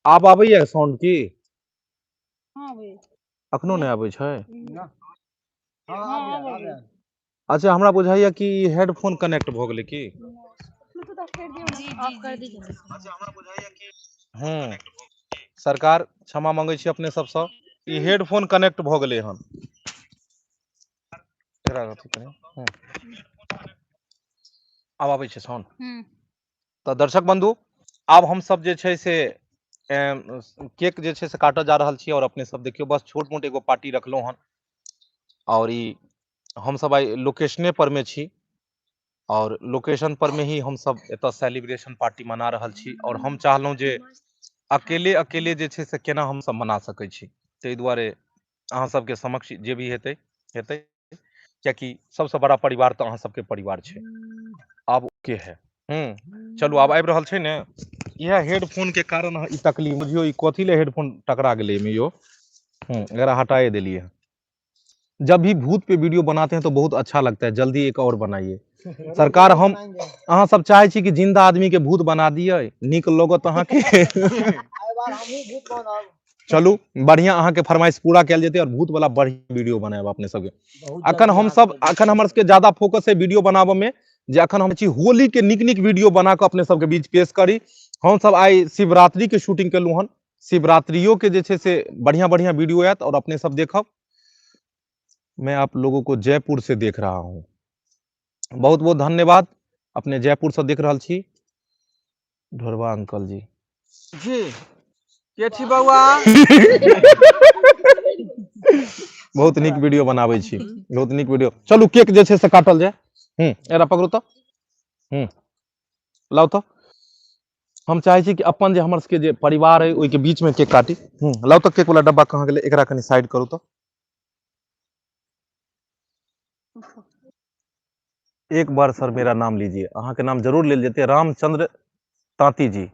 आब आबैया साउंड की? हाँ भैया। अखनो नहि आबै छै? हाँ, आबि आयल, आबि आयल। अच्छा, हमरा बुझाइया कि हेडफोन कनेक्ट भऽ गेलै की। ऑफ कर दीजिए। हूँ, सरकार क्षमा मांगै छी अपने सबसँ, ई हेडफोन कनेक्ट भऽ गेलै हन। एकरा अथी करी। हूँ। आब आबै छै साउंड? तऽ दर्शक बंधु, आब हम सब जे छै से केक जे छै से काटऽ जा रहल छी और अपने सब देखियौ, बस छोट मोट एगो पार्टी रखलहुँ हन और ई हम सब आइ लोकेशने पर मे छी। आओर लोकेशन पर में ही हमसब एतऽ सेलिब्रेशन पार्टी मना रहल छी आओर हम चाहलहुँ जे अकेले अकेले जे छै से केना हमसब मना सकै छी, ताहि दुआरे अहाँ सबके समक्ष जे भी हेतै हेतै, कियाकि सबसँ बड़ा परिवार तऽ अहाँ सबके परिवार छै। आब के है चलू आब आबि रहल छै ने। इएह हेडफोन के कारण ई तकलीफ बुझियौ, ई कथी ले हेडफोन टकरा गेलै एहिमे यौ। एकरा हटाए देलियै। जब भी भूत पे वीडियो बनाते हैं तो बहुत अच्छा लगता है, जल्दी एक और बनाइए सरकार। हम अहाँ सब चाहे छी कि जिंदा आदमी के भूत बना दिए, नीक लगत अहाँके। चलू बढ़िया, अहाँके फरमाइश पूरा कयल जेतै और भूत वाला बढ़िया वीडियो बनायब अपने सबके। अखन हम सब, अखन हमर सबके ज्यादा फोकस है वीडियो बनाबऽ में, जे अखन हम छी होली के नीक नीक वीडियो बना कऽ अपने सबके बीच पेश करी। हम सब आइ शिवरात्रि के शूटिंग केलहुँ हन, शिवरात्रियो के जे छै से बढ़िया बढ़िया वीडियो आयत और अपने सब देखब। मैं आप लोगों को जयपुर से देख रहा हूँ, बहुत बहुत धन्यवाद, अपने जयपुर से देख रहल छी। ढोरबा अंकल जी जी के छी बौआ? बहुत नीक वीडियो बनाबै छी, बहुत नीक वीडियो। चलू केक जे छै से काटल जाय। एकरा पकड़ू तऽ, लाउ तऽ। हम चाहै छी कि अपन जे हमर सबके जे परिवार अइ ओहिके बीच में केक काटी। लाउ तऽ केक वाला डब्बा कहाँ गेलै? एकरा कनि साइड करू तऽ। एक बार सर मेरा नाम लीजिए, अहाँके नाम जरूर लेल जेतै। रामचंद्र तांती जी,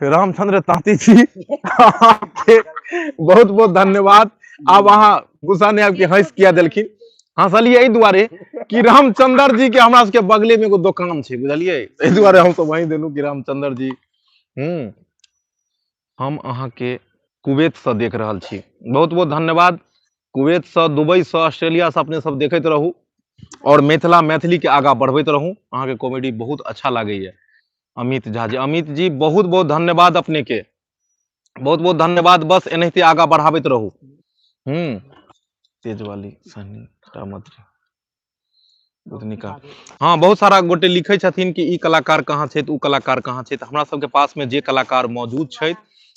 रामचंद्र तांती जी अहाँके बहुत बहुत धन्यवाद। आब अहाँ गुस्सा नहि आब कि हँसि किया देलखिन। हँसलियै एहि दुआरे कि रामचंद्र जी के हमरा सबके बगले में एगो दोकान छै, बुझलियै, एहि दुआरे हमसब वहीं देलहुँ कि रामचंद्र जी। हम अहाँके कुवैत से देख रहल छी, बहुत बहुत धन्यवाद। कुवैत से, दुबई से, ऑस्ट्रेलिया से अपने सब देखैत रहू और मिथिला मैथिली के आगा बढ़बैत रहू। अहाँके कॉमेडी बहुत अच्छा लागैया। अमित झा जी, अमित जी बहुत बहुत धन्यवाद अपने के, बहुत बहुत धन्यवाद। बस एनाहिते आगा बढ़ाबैत रहू। तेजवाली सहनी रामद्री बुधनिका, हाँ बहुत सारा गोटे लिखै छथिन कि ई कलाकार कहाँ छथि, ओ कलाकार कहाँ छथि। हमरा सबके पास में जे कलाकार मौजूद छथि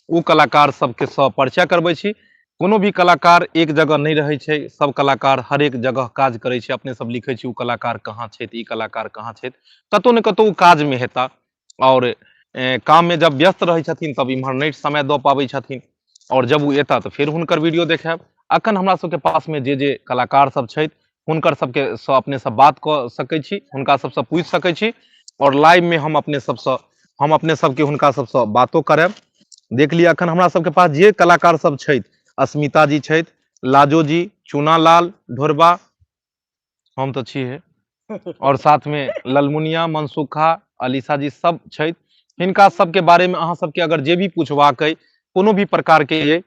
ओ कलाकार सबके सब परिचय करबै छी। कोनो भी कलाकार एक जगह नहि रहै छै, सब कलाकार हरेक जगह काज करै छै। अपने सब लिखै छी ओ कलाकार कहाँ छथि, ई कलाकार कहाँ छथि, कतौ ने कतौ ओ काजमे हेता और काममे जब व्यस्त रहै छथिन तब इम्हर नहि समय दऽ पाबै छथिन, और जब ओ एता तऽ फेर हुनकर वीडियो देखायब। अखन हमरा सबके पासमे जे जे कलाकार सब छथि हुनकर सबके सँ अपने सब बात कऽ सकै छी, हुनका सबसँ पूछि सकै छी और लाइवमे हम अपने सबसँ, हम अपने सबके हुनका सबसँ बातो करायब। देख लिअ अखन हमरा सबके पास जे कलाकार सब छथि, अस्मिता जी छथि, लाजो जी, चूना लाल ढोरबा, हम तऽ छी हे, और साथ में ललमुनिया, मनसुखा, अलीसा जी सब छथि। हिनका सबके बारे में अहाँ सबके अगर जे भी पूछबाक अइ कोनो भी प्रकार के अइ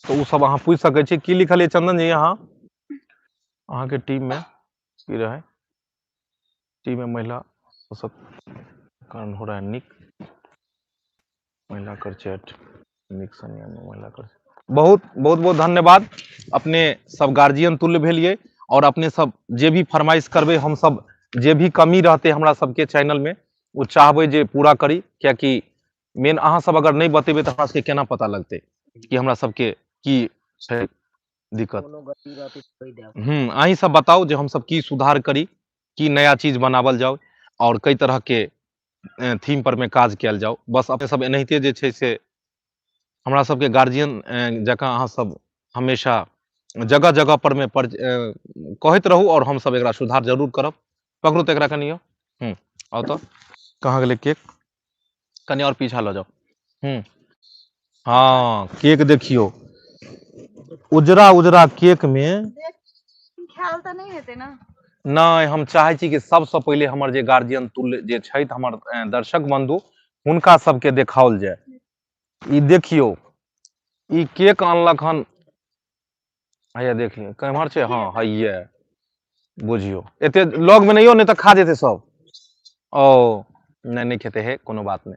तऽ ओ सब अहाँ पूछि सकै छी। की लिखलियै चंदन जी अहाँ? अहाँके टीम में की रहै? टीम में महिला सशक्त कारण हो रहा है निक महिला कर चैट निक सनिया में महिला कर। बहुत बहुत बहुत धन्यवाद। अपने सब गार्जियन तुल्य भेलिए और अपने सब जे भी फरमाइश करबै, हम सब जे भी कमी रहते हमरा सबके चैनल में ओ चाहबै जे पूरा करी, कियाकि मेन अहाँ सब अगर नहि बतेबै तऽ हमरा सबके केना पता लगतै कि हमरा सबके की छै दिक्कत। कोनो गलती रहतै तऽ कहि देब। अहीं सब बताउ जे हमसब की सुधार करी, की नया चीज बनावल जाउ और कई तरह के थीम पर में काज कयल जाउ। बस अपने सब एनाहिते जे छै से हमरा सबके गार्जियन जकाँ अहाँ सब हमेशा जगह जगह पर में पर कहैत रहू और हमसब एकरा सुधार जरूर करब। पकड़ू तऽ एकरा कनियो। आउ तऽ कहाँ गेलै केक? कनि और पीछा लऽ जाउ। हाँ केक देखियौ, उजरा उजरा केक में खायल तऽ नहि हेतै ने? नहि, हम चाहै छी कि सबसँ पहिले हमर जे गार्जियन तुल्य जे छथि हमर दर्शक बंधु, हुनका सबके देखाओल जाय। ई देखियौ, ई केक अनलक हन, हैया देख लियौ केम्हर छै। हाँ हैया बुझियौ, एते लग में नहि, नहि तऽ खा जेतै सब। ओ नहि, नहि खेतै, हे कोनो बात नहि,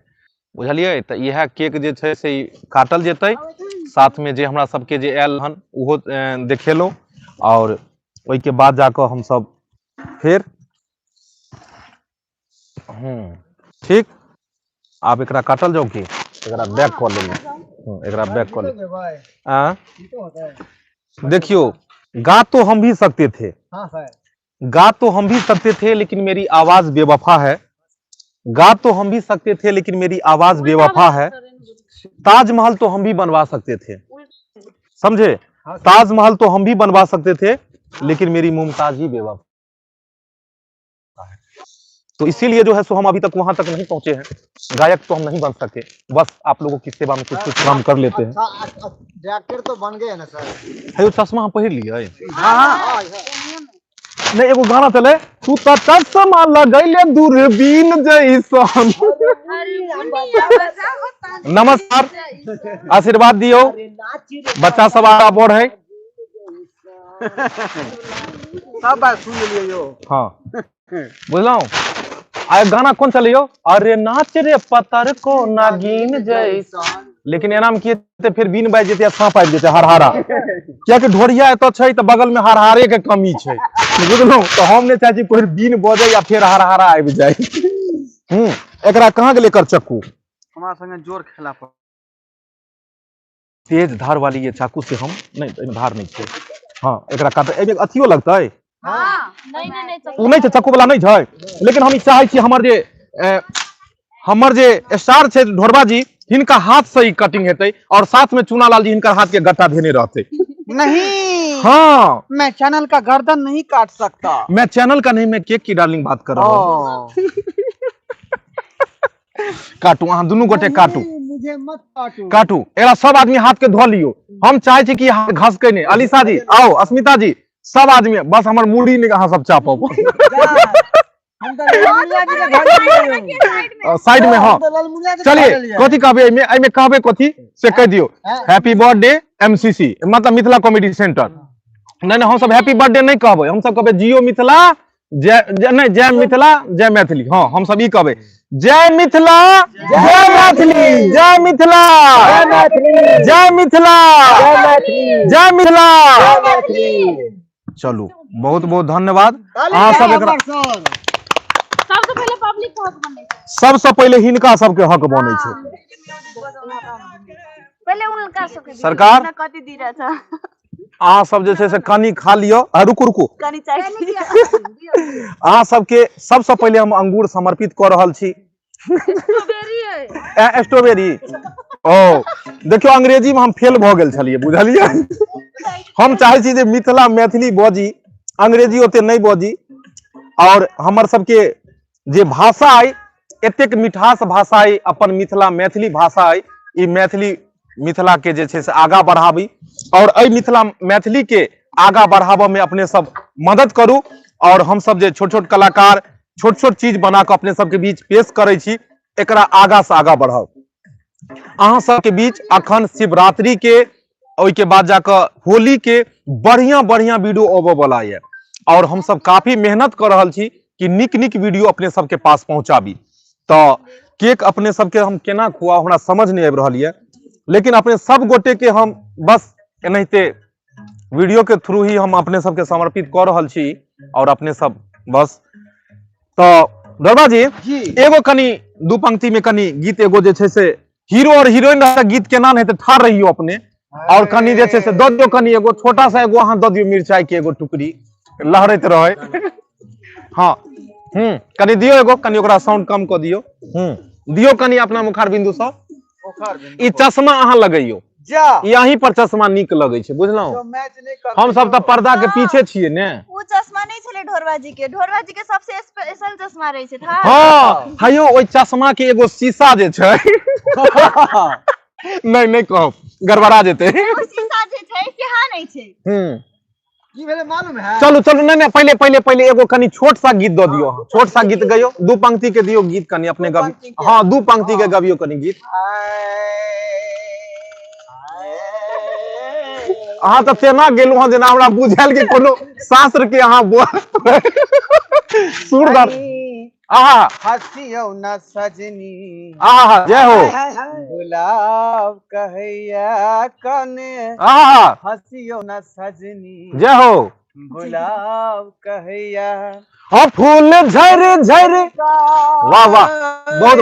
बुझलियै। तऽ इएह केक जे छै से ई काटल जेतै, साथमे जे हमरा सबके जे आयल हन ओहो देखेलहुँ और ओहिके बाद जाकऽ हमसब फेर ठीक। आब एकरा काटल जाउ की एकरा बैक कऽ लेलहुँ? एकरा बैक कऽ लेलहुँ। आ देखियो, गा तो हम भी सकते थे। हाँ सर। गा तो हम भी सकते थे लेकिन मेरी आवाज बेवफा है, गा तो हम भी सकते थे लेकिन मेरी आवाज बेवफा है, ताजमहल तो हम भी बनवा सकते थे, समझे, ताजमहल तो हम भी बनवा सकते थे लेकिन मेरी मुमताज ही बेवफा है। तो इसीलिए जो है सो हम अभी तक वहां तक नहीं पहुंचे हैं, गायक तो हम नहीं बन सके, बस आप लोगों की सेवा में कुछ कुछ काम कर लेते हैं। अच्छा, डायरेक्टर तो बन गए ना सर। हे चश्मा हम पहिर लिए नहीं, एगो गाना चले, तू तो चश्मा लगैले दूरबीन जैसन। नमस्कार, आशीर्वाद दियो, बच्चा सब आगा बढ़े। सब बात सुन लेलियै यो। हाँ बुझलहुँ। आ गाना कोन चले यो, अरे नाच रे पतर को नागिन जैसन। लेकिन एना में की हेतै, फेर बीन बाजि जेतै आ साँप आबि जेतै हरहारा, कियाकि ढोरिया एतऽ छै तऽ बगल में हरहारे के कमी छै, बुझलहुँ। तऽ हम नहि चाहै छी कोइ बीन बजै या फेर हरहारा आबि जाय। एकरा कहाँ गेलै एकर चक्कू? हमरा संगे जोर खेला पर। तेज धार वाली ये चाकू से हम नहीं, एहिमे धार नहीं छै। हाँ एकरा काट, एहिमे अथियो लगतै? ओ नहि छै, चक्कू वाला नहि छै। लेकिन हम ई चाहै छी हमर जे हमर जे स्टार छै ढोरबा जी, हिनका हाथ से ई कटिंग हेतै और साथ में चूनालाल जी हिनकर हाथ के गट्टा धेने रहतै। नहीं। हाँ। मैं चैनल का गर्दन नहीं काट सकता। मैं चैनल का नहीं, मैं केक की डार्लिंग बात कर रहा हूँ। काटू अहाँ दुनू गोटे काटू। मुझे मत काटू। काटू, एकरा सब आदमी हाथ के धो लियो। हम चाहे छी कि हाथ घसकै नहीं। अलीसा जी आओ, अस्मिता जी, सब आदमी, बस हमर मूड़ी नहीं अहाँ सब चापब। हम तो ललमुनिया जी के घर में साइड में। हाँ हम तो ललमुनिया के चलिए, घर में। कथी कहबे एहिमे, एहिमे कहबे कथी से कह दियो। हैप्पी बर्थडे एमसीसी, मतलब मिथिला कॉमेडी सेंटर। नहीं नहीं, हम सब हैप्पी बर्थडे नहीं कहबे, हम सब कहबे जियो मिथिला जय जय, नहीं जय मिथिला जय मैथिली। हाँ हम सब ई कहबे, जय मिथिला जय मैथिली, जय मिथिला जय मिथिला जय मिथिला। चलू बहुत बहुत धन्यवाद अहाँ सब। एकरा सबसे पहिले पब्लिक के हक बनै छै। सबसे पहिले हिनका सबके हक बनै छै। पहिले उनका सबके दियौ। सरकार? कति दिइरहेछ। अहाँ सब जे छै से कनि खा लिअ। आ, रुकू रुकू, कनि चाही। अहाँ सबके सबसे पहिले हम अंगूर समर्पित कऽ रहल छी। स्ट्रॉबेरी है। स्ट्रॉबेरी। ओ देखियौ, अंग्रेजी में हम फेल भऽ गेल छलियै, बुझलियै। हम चाहै छी जे मिथिला मैथिली बजी, अंग्रेजी ओते नहि बजी। और हमर सबके जे भाषा अइ, एतेक मिठास भाषा अइ, अपन मिथिला मैथिली भाषा अइ, ई मैथिली मिथिला के जे छै से आगाँ बढ़ाबी। और एहि मिथिला मैथिली के आगाँ बढ़ाबऽ में अपने सब मदद करू। और हम सब जे छोट छोट कलाकार छोट छोट चीज बना कऽ अपने सबके बीच पेश करै छी, एकरा आगाँ से आगाँ बढ़ाउ। अहाँ सबके बीच अखन शिवरात्रि के, ओहिके बाद जाकऽ होली के बढ़िया बढ़िया वीडियो अबऽ वाला यऽ। और हम सब काफी मेहनत कऽ रहल छी कि नीक नीक वीडियो अपने सबके पास पहुंचाबी। तऽ केक अपने सबके हम केना खुआउ हमरा समझ नहीं आबि रहल यऽ, लेकिन अपने सब गोटे के हम बस एनाहिते वीडियो के थ्रू ही हम अपने सबके समर्पित कऽ रहल छी। और अपने सब बस। तऽ दरबा जी, एगो कनि दू पंक्ति में कनि गीत एगो जे छै से हीरो और हीरोइन रहता गीत केना नहि हेतै, ठाढ़ रहियो अपने। और कनि जे छै से दऽ दियौ, कनि एगो छोटा सा एगो अहाँ दऽ दियौ, मिरचाई के एगो टुकड़ी लहरैत रहै। हाँ कनि दियौ एगो, कनि ओकरा साउंड कम कऽ दियौ। दियौ कनि अपना मुखार बिंदु सँ। ई चश्मा अहाँ लगैयौ, जा ई अहीं पर चश्मा नीक लगै छै, बुझलहुँ। जो मैच नहीं करते हम सब तऽ पर्दा के पीछे छियै ने। ओ चश्मा नहीं छलै ढोरबा जी के, ढोरबा जी के सबसे स्पेशल चश्मा रहै छै। हाँ हयो, ओहि चश्मा के एगो शीशा जे छै, नहीं नहीं कहब, गड़बड़ा जेतै। ओ शीशा जे छै सेहा नहीं छै। की भेलै मालूम है? चलू चलू, नहीं नहीं, पहिले पहिले पहिले एगो कनि छोट सा गीत दऽ दियौ। अहाँ छोट सा गीत गइयौ, दू पंक्ति के दियौ गीत कनि अपने दू गबी। पंक्ति के? हाँ दू पंक्ति के गबियौ कनि गीत। अहाँ तऽ तेना गेलहुँ हँ जेना हमरा बुझायल कि कोनो शास्त्र के अहाँ बोल सुरदार। आहा हसियौ न सजनी, आहा जय हो, गुलाब कहैया कने, आहा हसियौ न सजनी, जय हो, गुलाब कहैया। हाँ फूल झर झर, वाह वाह, बहुत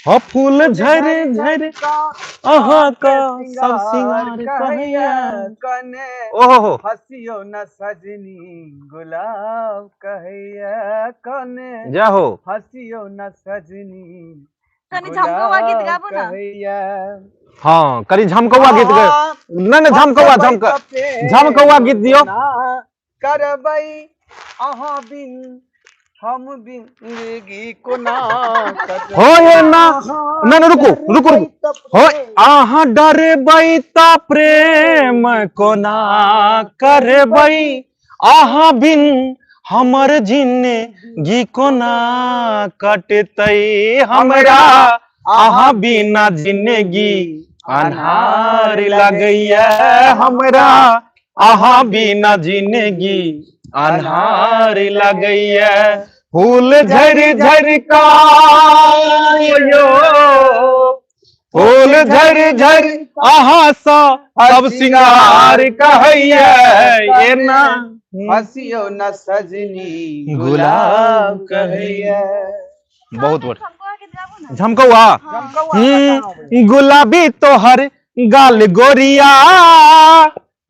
हाँ फूल झर झर अहाँ का सब सिंगार कहैया। कने ओहो हो। हसियो न सजनी गुलाब कहैया कने जय हो। हसियो न सजनी कनी झमकौआ गीत गाबू ना। कहैया। हाँ करी झमकौआ गीत गे नहीं नहीं, झमकौआ झमकौआ गीत दियो। ना करबै अहाँ बिन हम जिंदगी कोना कटत। हो ये ना ना ना, रुकू रुकू रुकू। हो अहाँ डरबै त प्रेम कोना करबै, अहाँ बिन हमर जिंदगी कोना कटतै, हमरा अहाँ बिना जिंदगी अन्हार लगैया, हमरा अहाँ बिना जिंदगी अन्हार लगैया। फूल झर झर का यो, फूल झर झर अहाँ सँ सब सिंगार कहैया, एना हसियो न सजनी गुलाब कहैया। बहुत बढ़िया। झमकौआ गीत गाबू ना। झमकौआ। झमकौआ बताओ। गुलाबी तोहर गाल गोरिया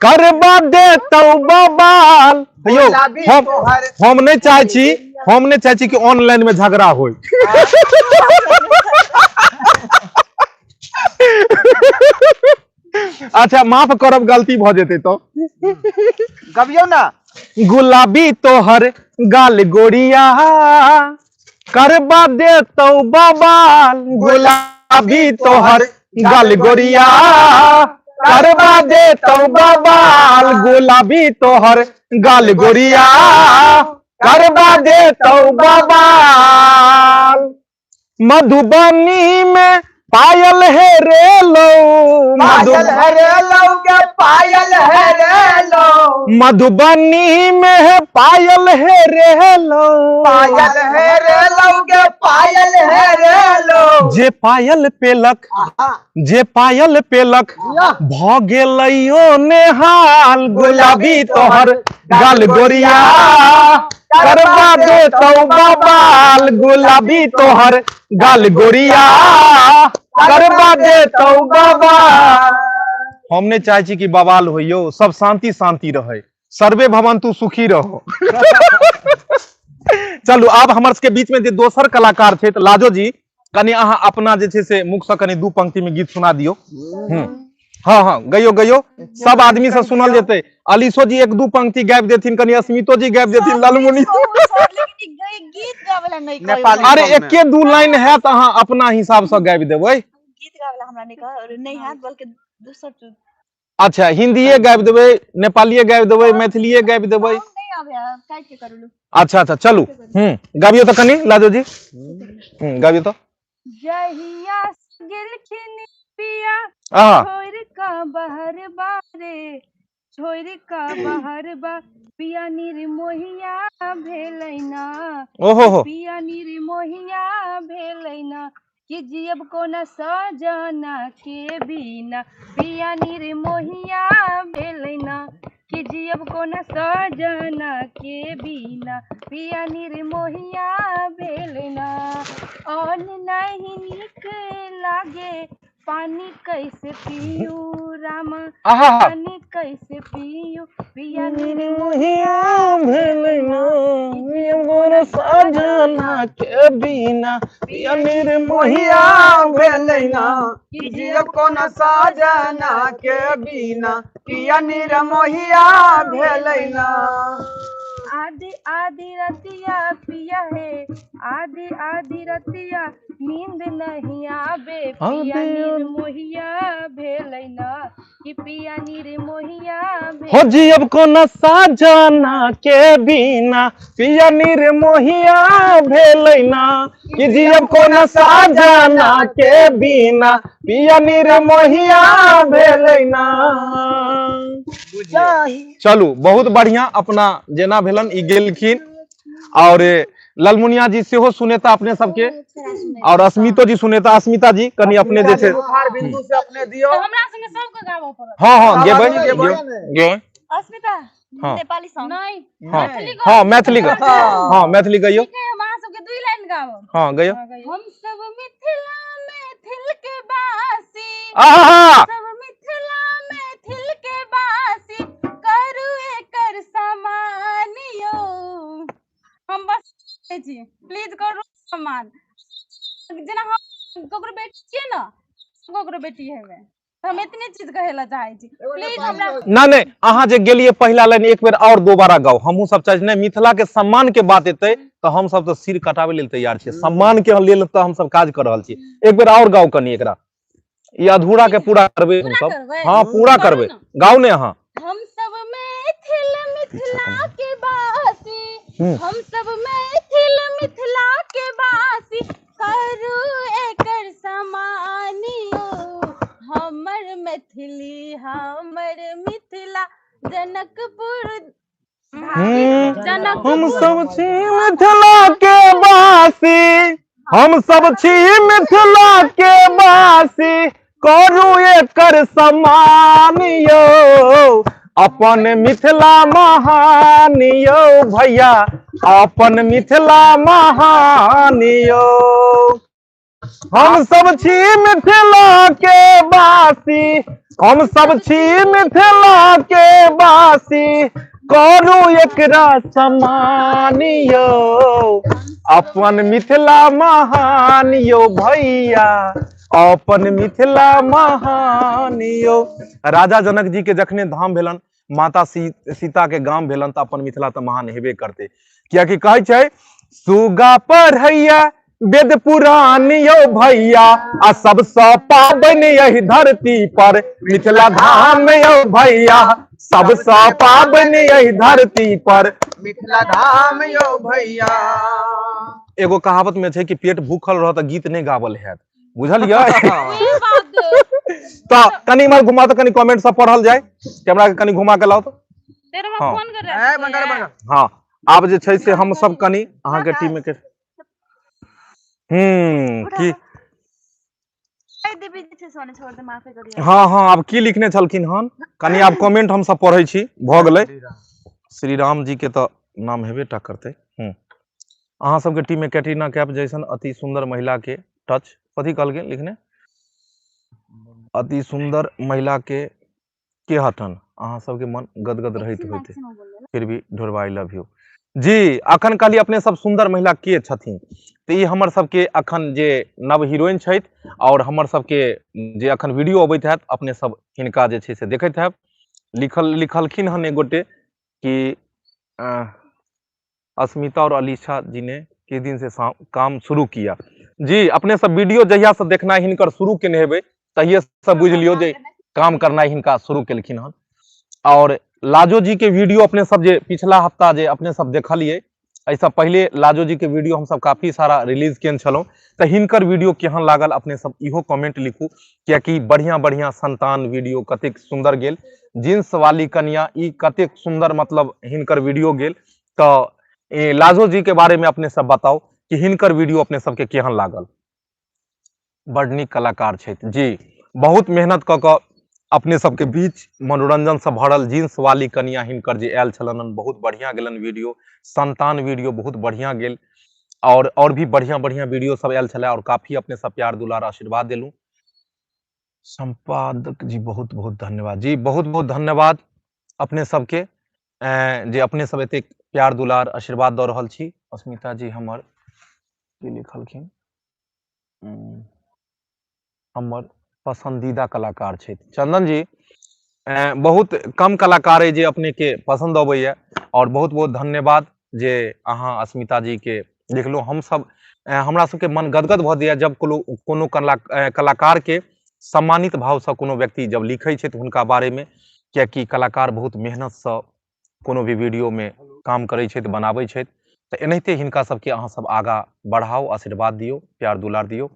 करबा दे तो बबाल। यौ, गुलाबी हम तोहर हम नहीं चाहे छी, हम नहीं चाहे छी कि ऑनलाइन में झगड़ा होय। अच्छा माफ करब, गलती भ जेतै तो गबियौ ना। गुलाबी तोहर गाल गोरिया करबा दे तो बबाल, गुलाबी तोहर गाल गोरिया करबा दे तो बबाल, गुलाबी तोहर गाल गोरिया करबा दे तो बबाल। मधुबनी में पायल हे रे लो, पायल हरे लौगे पायल हरे लो, मधुबनी में है पायल हे रे लो, पायल हरे लौगे पायल हरे लो। जे पायल पेलक, जे पायल पेलक भ गेलैयो नेहाल, गुलाबी तोहर गाल गोरिया करबा दे तो बबाल, गुलाबी तोहर गाल गोरिया करबा दे तो बबाल। हम नहीं चाहे छी कि बवाल होइयो, सब शांति शांति रहे, सर्वे भवन्तु सुखी रहो। चलू आब हमर सबके बीच में जे दोसर कलाकार छै, तऽ लाजो जी कनि अहाँ अपना जे छै से मुख से कनि दू पंक्ति में गीत सुना दियौ। हाँ हाँ गइयो गइयो, सब आदमी से सुनल जेतै। अलीसो जी एक दू पंक्ति गाबि देथिन, कनि अस्मितो जी गाबि देथिन, लालमुनि। लेकिन ई गीत गाबे ला नहीं कहै। नेपाली। अरे एके दू लाइन हैत, अहाँ अपना हिसाब से गाबि देबै। गीत गाबे ला हमरा नहीं कह नहीं हैत, बल्कि दोसर चीज। अच्छा हिंदीए गाबि देबै, नेपालिए गाबि देबै, मैथिलीए गाबि देबै। हम नहीं आबे है, काटि के करू। अच्छा अच्छा चलू, गाबियो तऽ कनि लाजो जी, गाबियो तऽ। जहिया गेलखिन पिया आहा छोड़ का बाहर बारे, छोड़ का बाहर बा पिया निर्मोहिया भेलै ना, ओहो हो, पिया निर्मोहिया भेलै ना, कि जियब कोना सजना के बिना, पिया निर्मोहिया भेलै ना, कि जियब कोना सजना के बिना, पिया निर्मोहिया भेलै ना। अन्न नहीं नीक लागे पानी कैसे पीयू रामा, आहा पानी कैसे पीयू, पिया निर्मोहिया भेलै ना, मोर सजना के बिना, पिया निर्मोहिया भेलै ना, कि जियब कोना साजना के बिना, पिया निर्मोहिया भेलै ना। आदि आदि रतिया पिया है, आदि आदि रतिया नींद नहीं आबे, पिया निर्मोहिया भेलै ना, कि पिया निर्मोहिया हो जियब कोना साजना के बिना, पिया निर्मोहिया भेलै ना, कि जियब कोना साजना के बिना, पिया निर्मोहिया भेलै ना। चलू बहुत बढ़िया, अपना जेना भेलन ई गेलखिन। और ललमुनिया जी सेहो सुनेता अपने सबके, और अस्मितो जी सुनेता। अस्मिता जी कनि अपने जे छै मुखार बिंदु से अपने दियौ। हमरा संगे सबके गाबऽ पड़त। हाँ हाँ गेबै गेबै। गेबै। अस्मिता हाँ। नेपाली सॉन्ग। नहीं हाँ मैथिली हाँ मैथिली गा, हाँ मैथिली गइयो। ठीक है, हम अहाँ सबके दुई लाइन गाबब। हाँ गइयो। हम सब मिथिला मैथिल के बासी, आहा सब मिथिला मैथिल के बासी, करू एकर सम्मान यौ। हम बस कहै छी, प्लीज करू सम्मान। जेना हम ककरो बेटी छियै ने, ककरो बेटी हेबै, तऽ हम एतने चीज कहै लए चाहै छी, प्लीज हमरा। ना नहि, अहाँ जे गेलियै पहिला लाइन एक बेर और दोबारा गाउ। हमहूँ सब चाहै छी, नहि मिथिला के सम्मान के बात एतै तऽ हम सब तऽ सिर कटाबै लेल तैयार छियै। सम्मान के लेल तऽ हम सब काज कऽ रहल छी। एक बेर और गाउ कनि एकरा, ई अधूरा के पूरा करबै हम पूरा सब। करबै? हाँ, पूरा करू करबै। ने। गाउ ने अहाँ। हम सब मैथिल मिथिला के बासी, हम सब मैथिल मिथिला के बासी, करू एकर सम्मान यौ। हमर मैथिली हमर मिथिला जनकपुर जनकपुर। हम सब छी मिथिला के वासी, हम सब छी मिथिला के वासी, करू एकर सम्मान यौ। अपन मिथिला महान यौ भैया, अपन मिथिला महान यौ। हम सब छी मिथिला के वासी, हम सब छी मिथिला के वासी, करू एकरा सम्मान यौ। अपन मिथिला महान यौ भैया, अपन मिथिला महान यौ। राजा जनक जी के जखने धाम भेलन, माता सीता के गाम भेलन, तऽ अपन मिथिला तऽ महान हेबे करतै। कियाकि कहै छै सुगा पढ़ैया वेद पुराण यौ भैया, आ सबसँ पाबनि एहि धरती पर मिथिला धाम यौ भैया, सबसँ पाबनि एहि धरती पर मिथिला धाम यौ भैया। एगो कहावत में छै कि पेट भूखल रह तऽ गीत नहि गावल हैत, बुझलियै? उहे बात। तऽ कनि इम्हर घुमा तऽ कनि कमेंट सब पढ़ल जाय। कैमरा के कनि घुमा के लाउ तऽ। तेरे में हाँ। फोन कर रहा ए, बंद कर, बंद कर। हाँ, आब जे छै से हम सब कनि अहाँके टीम के की देवी जे छै सोने छोड़ दे, माफी करियो। हाँ हाँ, आब की लिखने छलखिन हन, कनि आब कमेंट हम सब पढ़ै छी। भऽ गेलै, श्री राम जी के तऽ नाम हेबे टा करतै। अहाँ सबके टीम में कैटरीना कैफ जैसन अति सुंदर महिला के टच, कथी कहल गेल लिखने? अति सुंदर महिला के हटन, अहाँ सबके मन गदगद रहैत होइते, फिर भी ढोरबा I love you जी। अखन कहली अपने सब सुंदर महिला के छथिन, तऽ ई हमर सबके अखन जे नव हीरोइन छथि और हमर सबके जे अखन वीडियो अबैत हैत, अपने सब हिनका जे छै से देखैत हैब। लिखलखिन हन एक गोटे कि अस्मिता और अलीशा जी ने किस दिन से काम शुरू किया। जी, अपने सब वीडियो जहिया से देखना हिनकर शुरू केने हेबै तहिये से बुझि लियौ जे काम करनाइ हिनका शुरू केलखिन हन। और लाजो जी के वीडियो अपने सब जे पिछला हफ्ता जे अपने सब देखलियै, एहिसँ पहिले लाजो जी के वीडियो हम सब काफी सारा रिलीज केने छलहुँ, तऽ हिनकर वीडियो केहन लागल अपने सब इहो कमेंट लिखू। कियाकि बढ़िया बढ़िया संतान वीडियो कतेक सुंदर गेल, जींस वाली कनिया ई कतेक सुंदर मतलब हिनकर वीडियो गेल। तऽ लाजो जी के बारे में अपने सब बताउ कि हिनकर वीडियो अपने सबके केहन लागल। बड नीक कलाकार छथि जी, बहुत मेहनत कऽ कऽ अपने सबके बीच मनोरंजन से भरल जींस वाली कनिया हिनकर जे आयल छलनि हन, बहुत बढ़िया गेलनि वीडियो। संतान वीडियो बहुत बढ़िया गेल और भी बढ़िया बढ़िया वीडियो सब आयल छलै और काफी अपने सब प्यार दुलार आशीर्वाद देलहुँ। संपादक जी बहुत बहुत धन्यवाद जी, बहुत बहुत धन्यवाद अपने सबके जे अपने सब एतेक प्यार दुलार आशीर्वाद दऽ रहल छी। अस्मिता जी हमर की लिखलखिन, हमर पसंदीदा कलाकार छथि चंदन जी। बहुत कम कलाकार अइ जे अपने के पसंद अबैया और बहुत बहुत धन्यवाद जे अहाँ अस्मिता जी के देखलहुँ। हम सब हमरा सबके मन गदगद भऽ जाइए जब कोनो कलाकार के सम्मानित भावसँ कोनो व्यक्ति जब लिखै छथि हुनका बारेमे, कियाकि कलाकार बहुत मेहनतसँ कोनो भी वीडियोमे काम करै छथि, बनाबै छथि। तऽ एनाहिते हिनका सबके अहाँ सब आगाँ बढ़ाउ, आशीर्वाद दियौ, प्यार दुलार दियौ।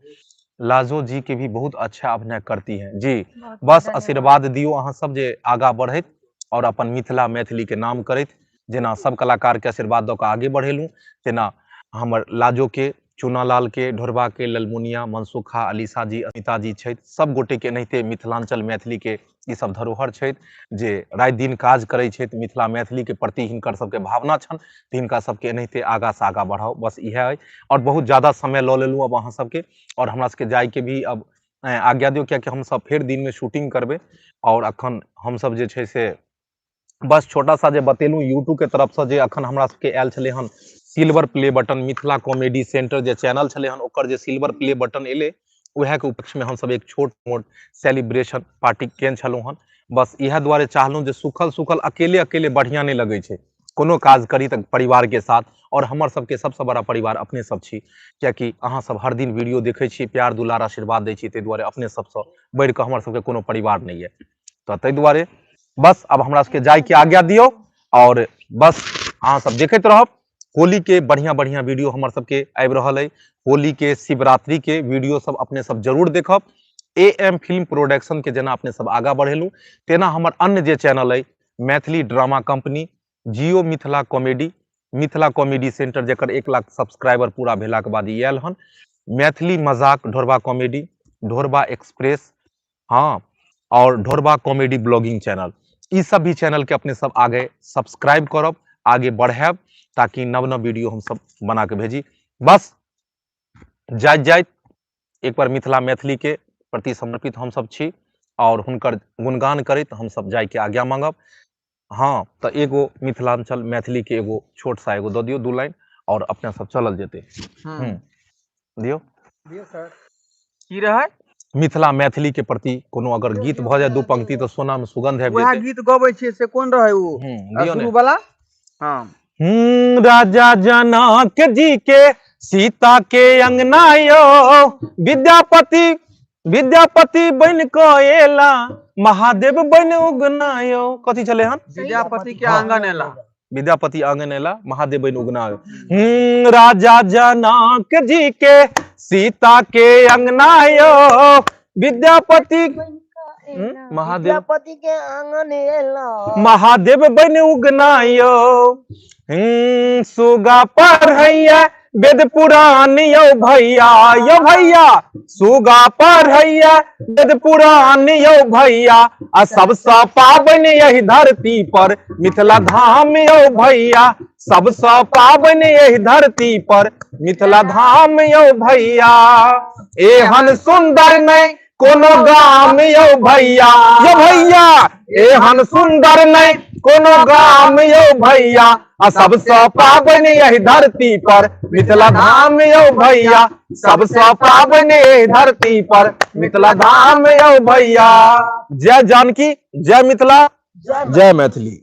लाजो जी के भी बहुत अच्छा अभिनय करती हैं जी, बस आशीर्वाद दियौ अहाँ सब जे आगाँ बढ़ैत और अपन मिथिला मैथिली के नाम करैत। जेना सब कलाकार के आशीर्वाद दऽ कऽ आगे बढ़ेलहुँ, तेना हमर लाजो के, चूनालाल के, ढोरबा के, ललमुनिया, मनसुखा, अलीसा जी, अमिता जी छथि, सब गोटे के एनाहिते मिथिलांचल मैथिली के ई सब धरोहर छथि जे राति दिन काज करै छथि। मिथिला मैथिली के प्रति हिनकर सबके भावना छनि, तऽ हिनका सबके एनाहिते आगाँ से आगाँ बढ़ाउ, बस इएह अइ। और बहुत ज्यादा समय लऽ लेलहुँ अब अहाँ सबके और हमरा सबके जाइके भी अब आज्ञा दियौ, कियाकि हमसब फेर दिनमे शूटिंग करबै। आओर अखन हमसब जे छै से बस छोटा सा जे बतेलहुँ यूट्यूबके तरफसँ जे अखन हमरा सबके आयल छलै हन silver play button, Mithila comedy centre जे चैनल छलै हन ओकर जे सिल्वर प्ले बटन एलै, उएहके उपलक्ष्यमे हमसब एक छोट मोट सेलिब्रेशन पार्टी केने छलहुँ हन। बस इएह दुआरे चाहलहुँ जे सुखल सुखल अकेले अकेले बढ़िआँ नहि लगै छै, कोनो काज करी तऽ परिवारके साथ। आओर हमर सबके सबसँ बड़ा परिवार अपने सब छी, कियाकि अहाँ सब हर दिन वीडियो देखै छी, प्यार दुलार आशीर्वाद दै छी, ताहि दुआरे अपने सबसँ बढ़िकऽ हमर सबके कोनो परिवार नहि यऽ। तऽ ताहि दुआरे बस आब हमरा सबके जाइके आज्ञा दियौ। आओर बस अहाँ सब देखैत रहब होली के बढ़िया बढ़िया वीडियो हमर सबके आबि रहल अइ। होली के, शिवरात्रि के वीडियो सब अपने सब जरूर देखब। ए एम फिल्म प्रोडक्शन के जेना अपने सब आगा बढ़ेलहुँ, तेना हमर अन्य जे चैनल अइ, Maithili drama company, Jio Mithila comedy, Mithila comedy centre जकर 1 लाख सब्सक्राइबर पूरा भेलाके बाद ई आयल हन, मैथिली मजाक ढोरबा कॉमेडी, ढोरबा एक्सप्रेस, हाँ, और ढोरबा कॉमेडी ब्लॉगिंग चैनल, ई सब भी चैनल के अपने सब आगे सब्सक्राइब करब, आगे बढ़ायब, ताकि नव नव वीडियो हम सब बना के भेजी। बस जाइत जाइत एक बार मिथिला मैथिली के प्रति समर्पित हम सब छी और हुनकर गुणगान करैत हम सब जाय के आज्ञा मांगब। हाँ, तऽ एगो मिथिलांचल मैथिली के एगो छोट सा एगो दऽ दियौ 2 लाइन और अपने सब चलल जेतै। दियौ। दियौ सर। की रहै? मिथिला मैथिली के प्रति कोनो अगर गीत भऽ जाय 2 पंक्ति तऽ सोना में सुगंध आबि वएह जेतै। गीत गबै छियै से कोन रहै ओ? दियौ ने। शुरू वाला? हाँ। राजा जनक जी के सीता के अंगना यो, विद्यापति विद्यापति बन क एला, महादेव बन उगना यो। कथी छलै हन? विद्यापति के हाँ। आंगन एला, विद्यापति आंगन एला, महादेव बन उगना। राजा जनक जी के सीता के अंगना यो, विद्यापति महादेव विद्यापति के आंगन एला, महादेव बन उगना यो। सुगा पढ़ैया वेद पुराण यो भैया, यो भैया, सुगा पढ़ैया वेद पुराण यो भैया, आ सबसँ पाबनि यही धरती पर मिथिला धाम यो भैया, सबसँ पाबनि यही धरती पर मिथिला धाम यो भैया। एहन सुंदर नहि कोनो गाम यो भैया, यो भैया, एहन सुंदर नहि कोनो गाम यो भैया, आ सबसँ पाबनि यही धरती पर मिथिला धाम यो भैया, सबसँ पाबनि यही धरती पर मिथिला धाम यो भैया। जय जानकी, जय मिथिला, जय मैथिली।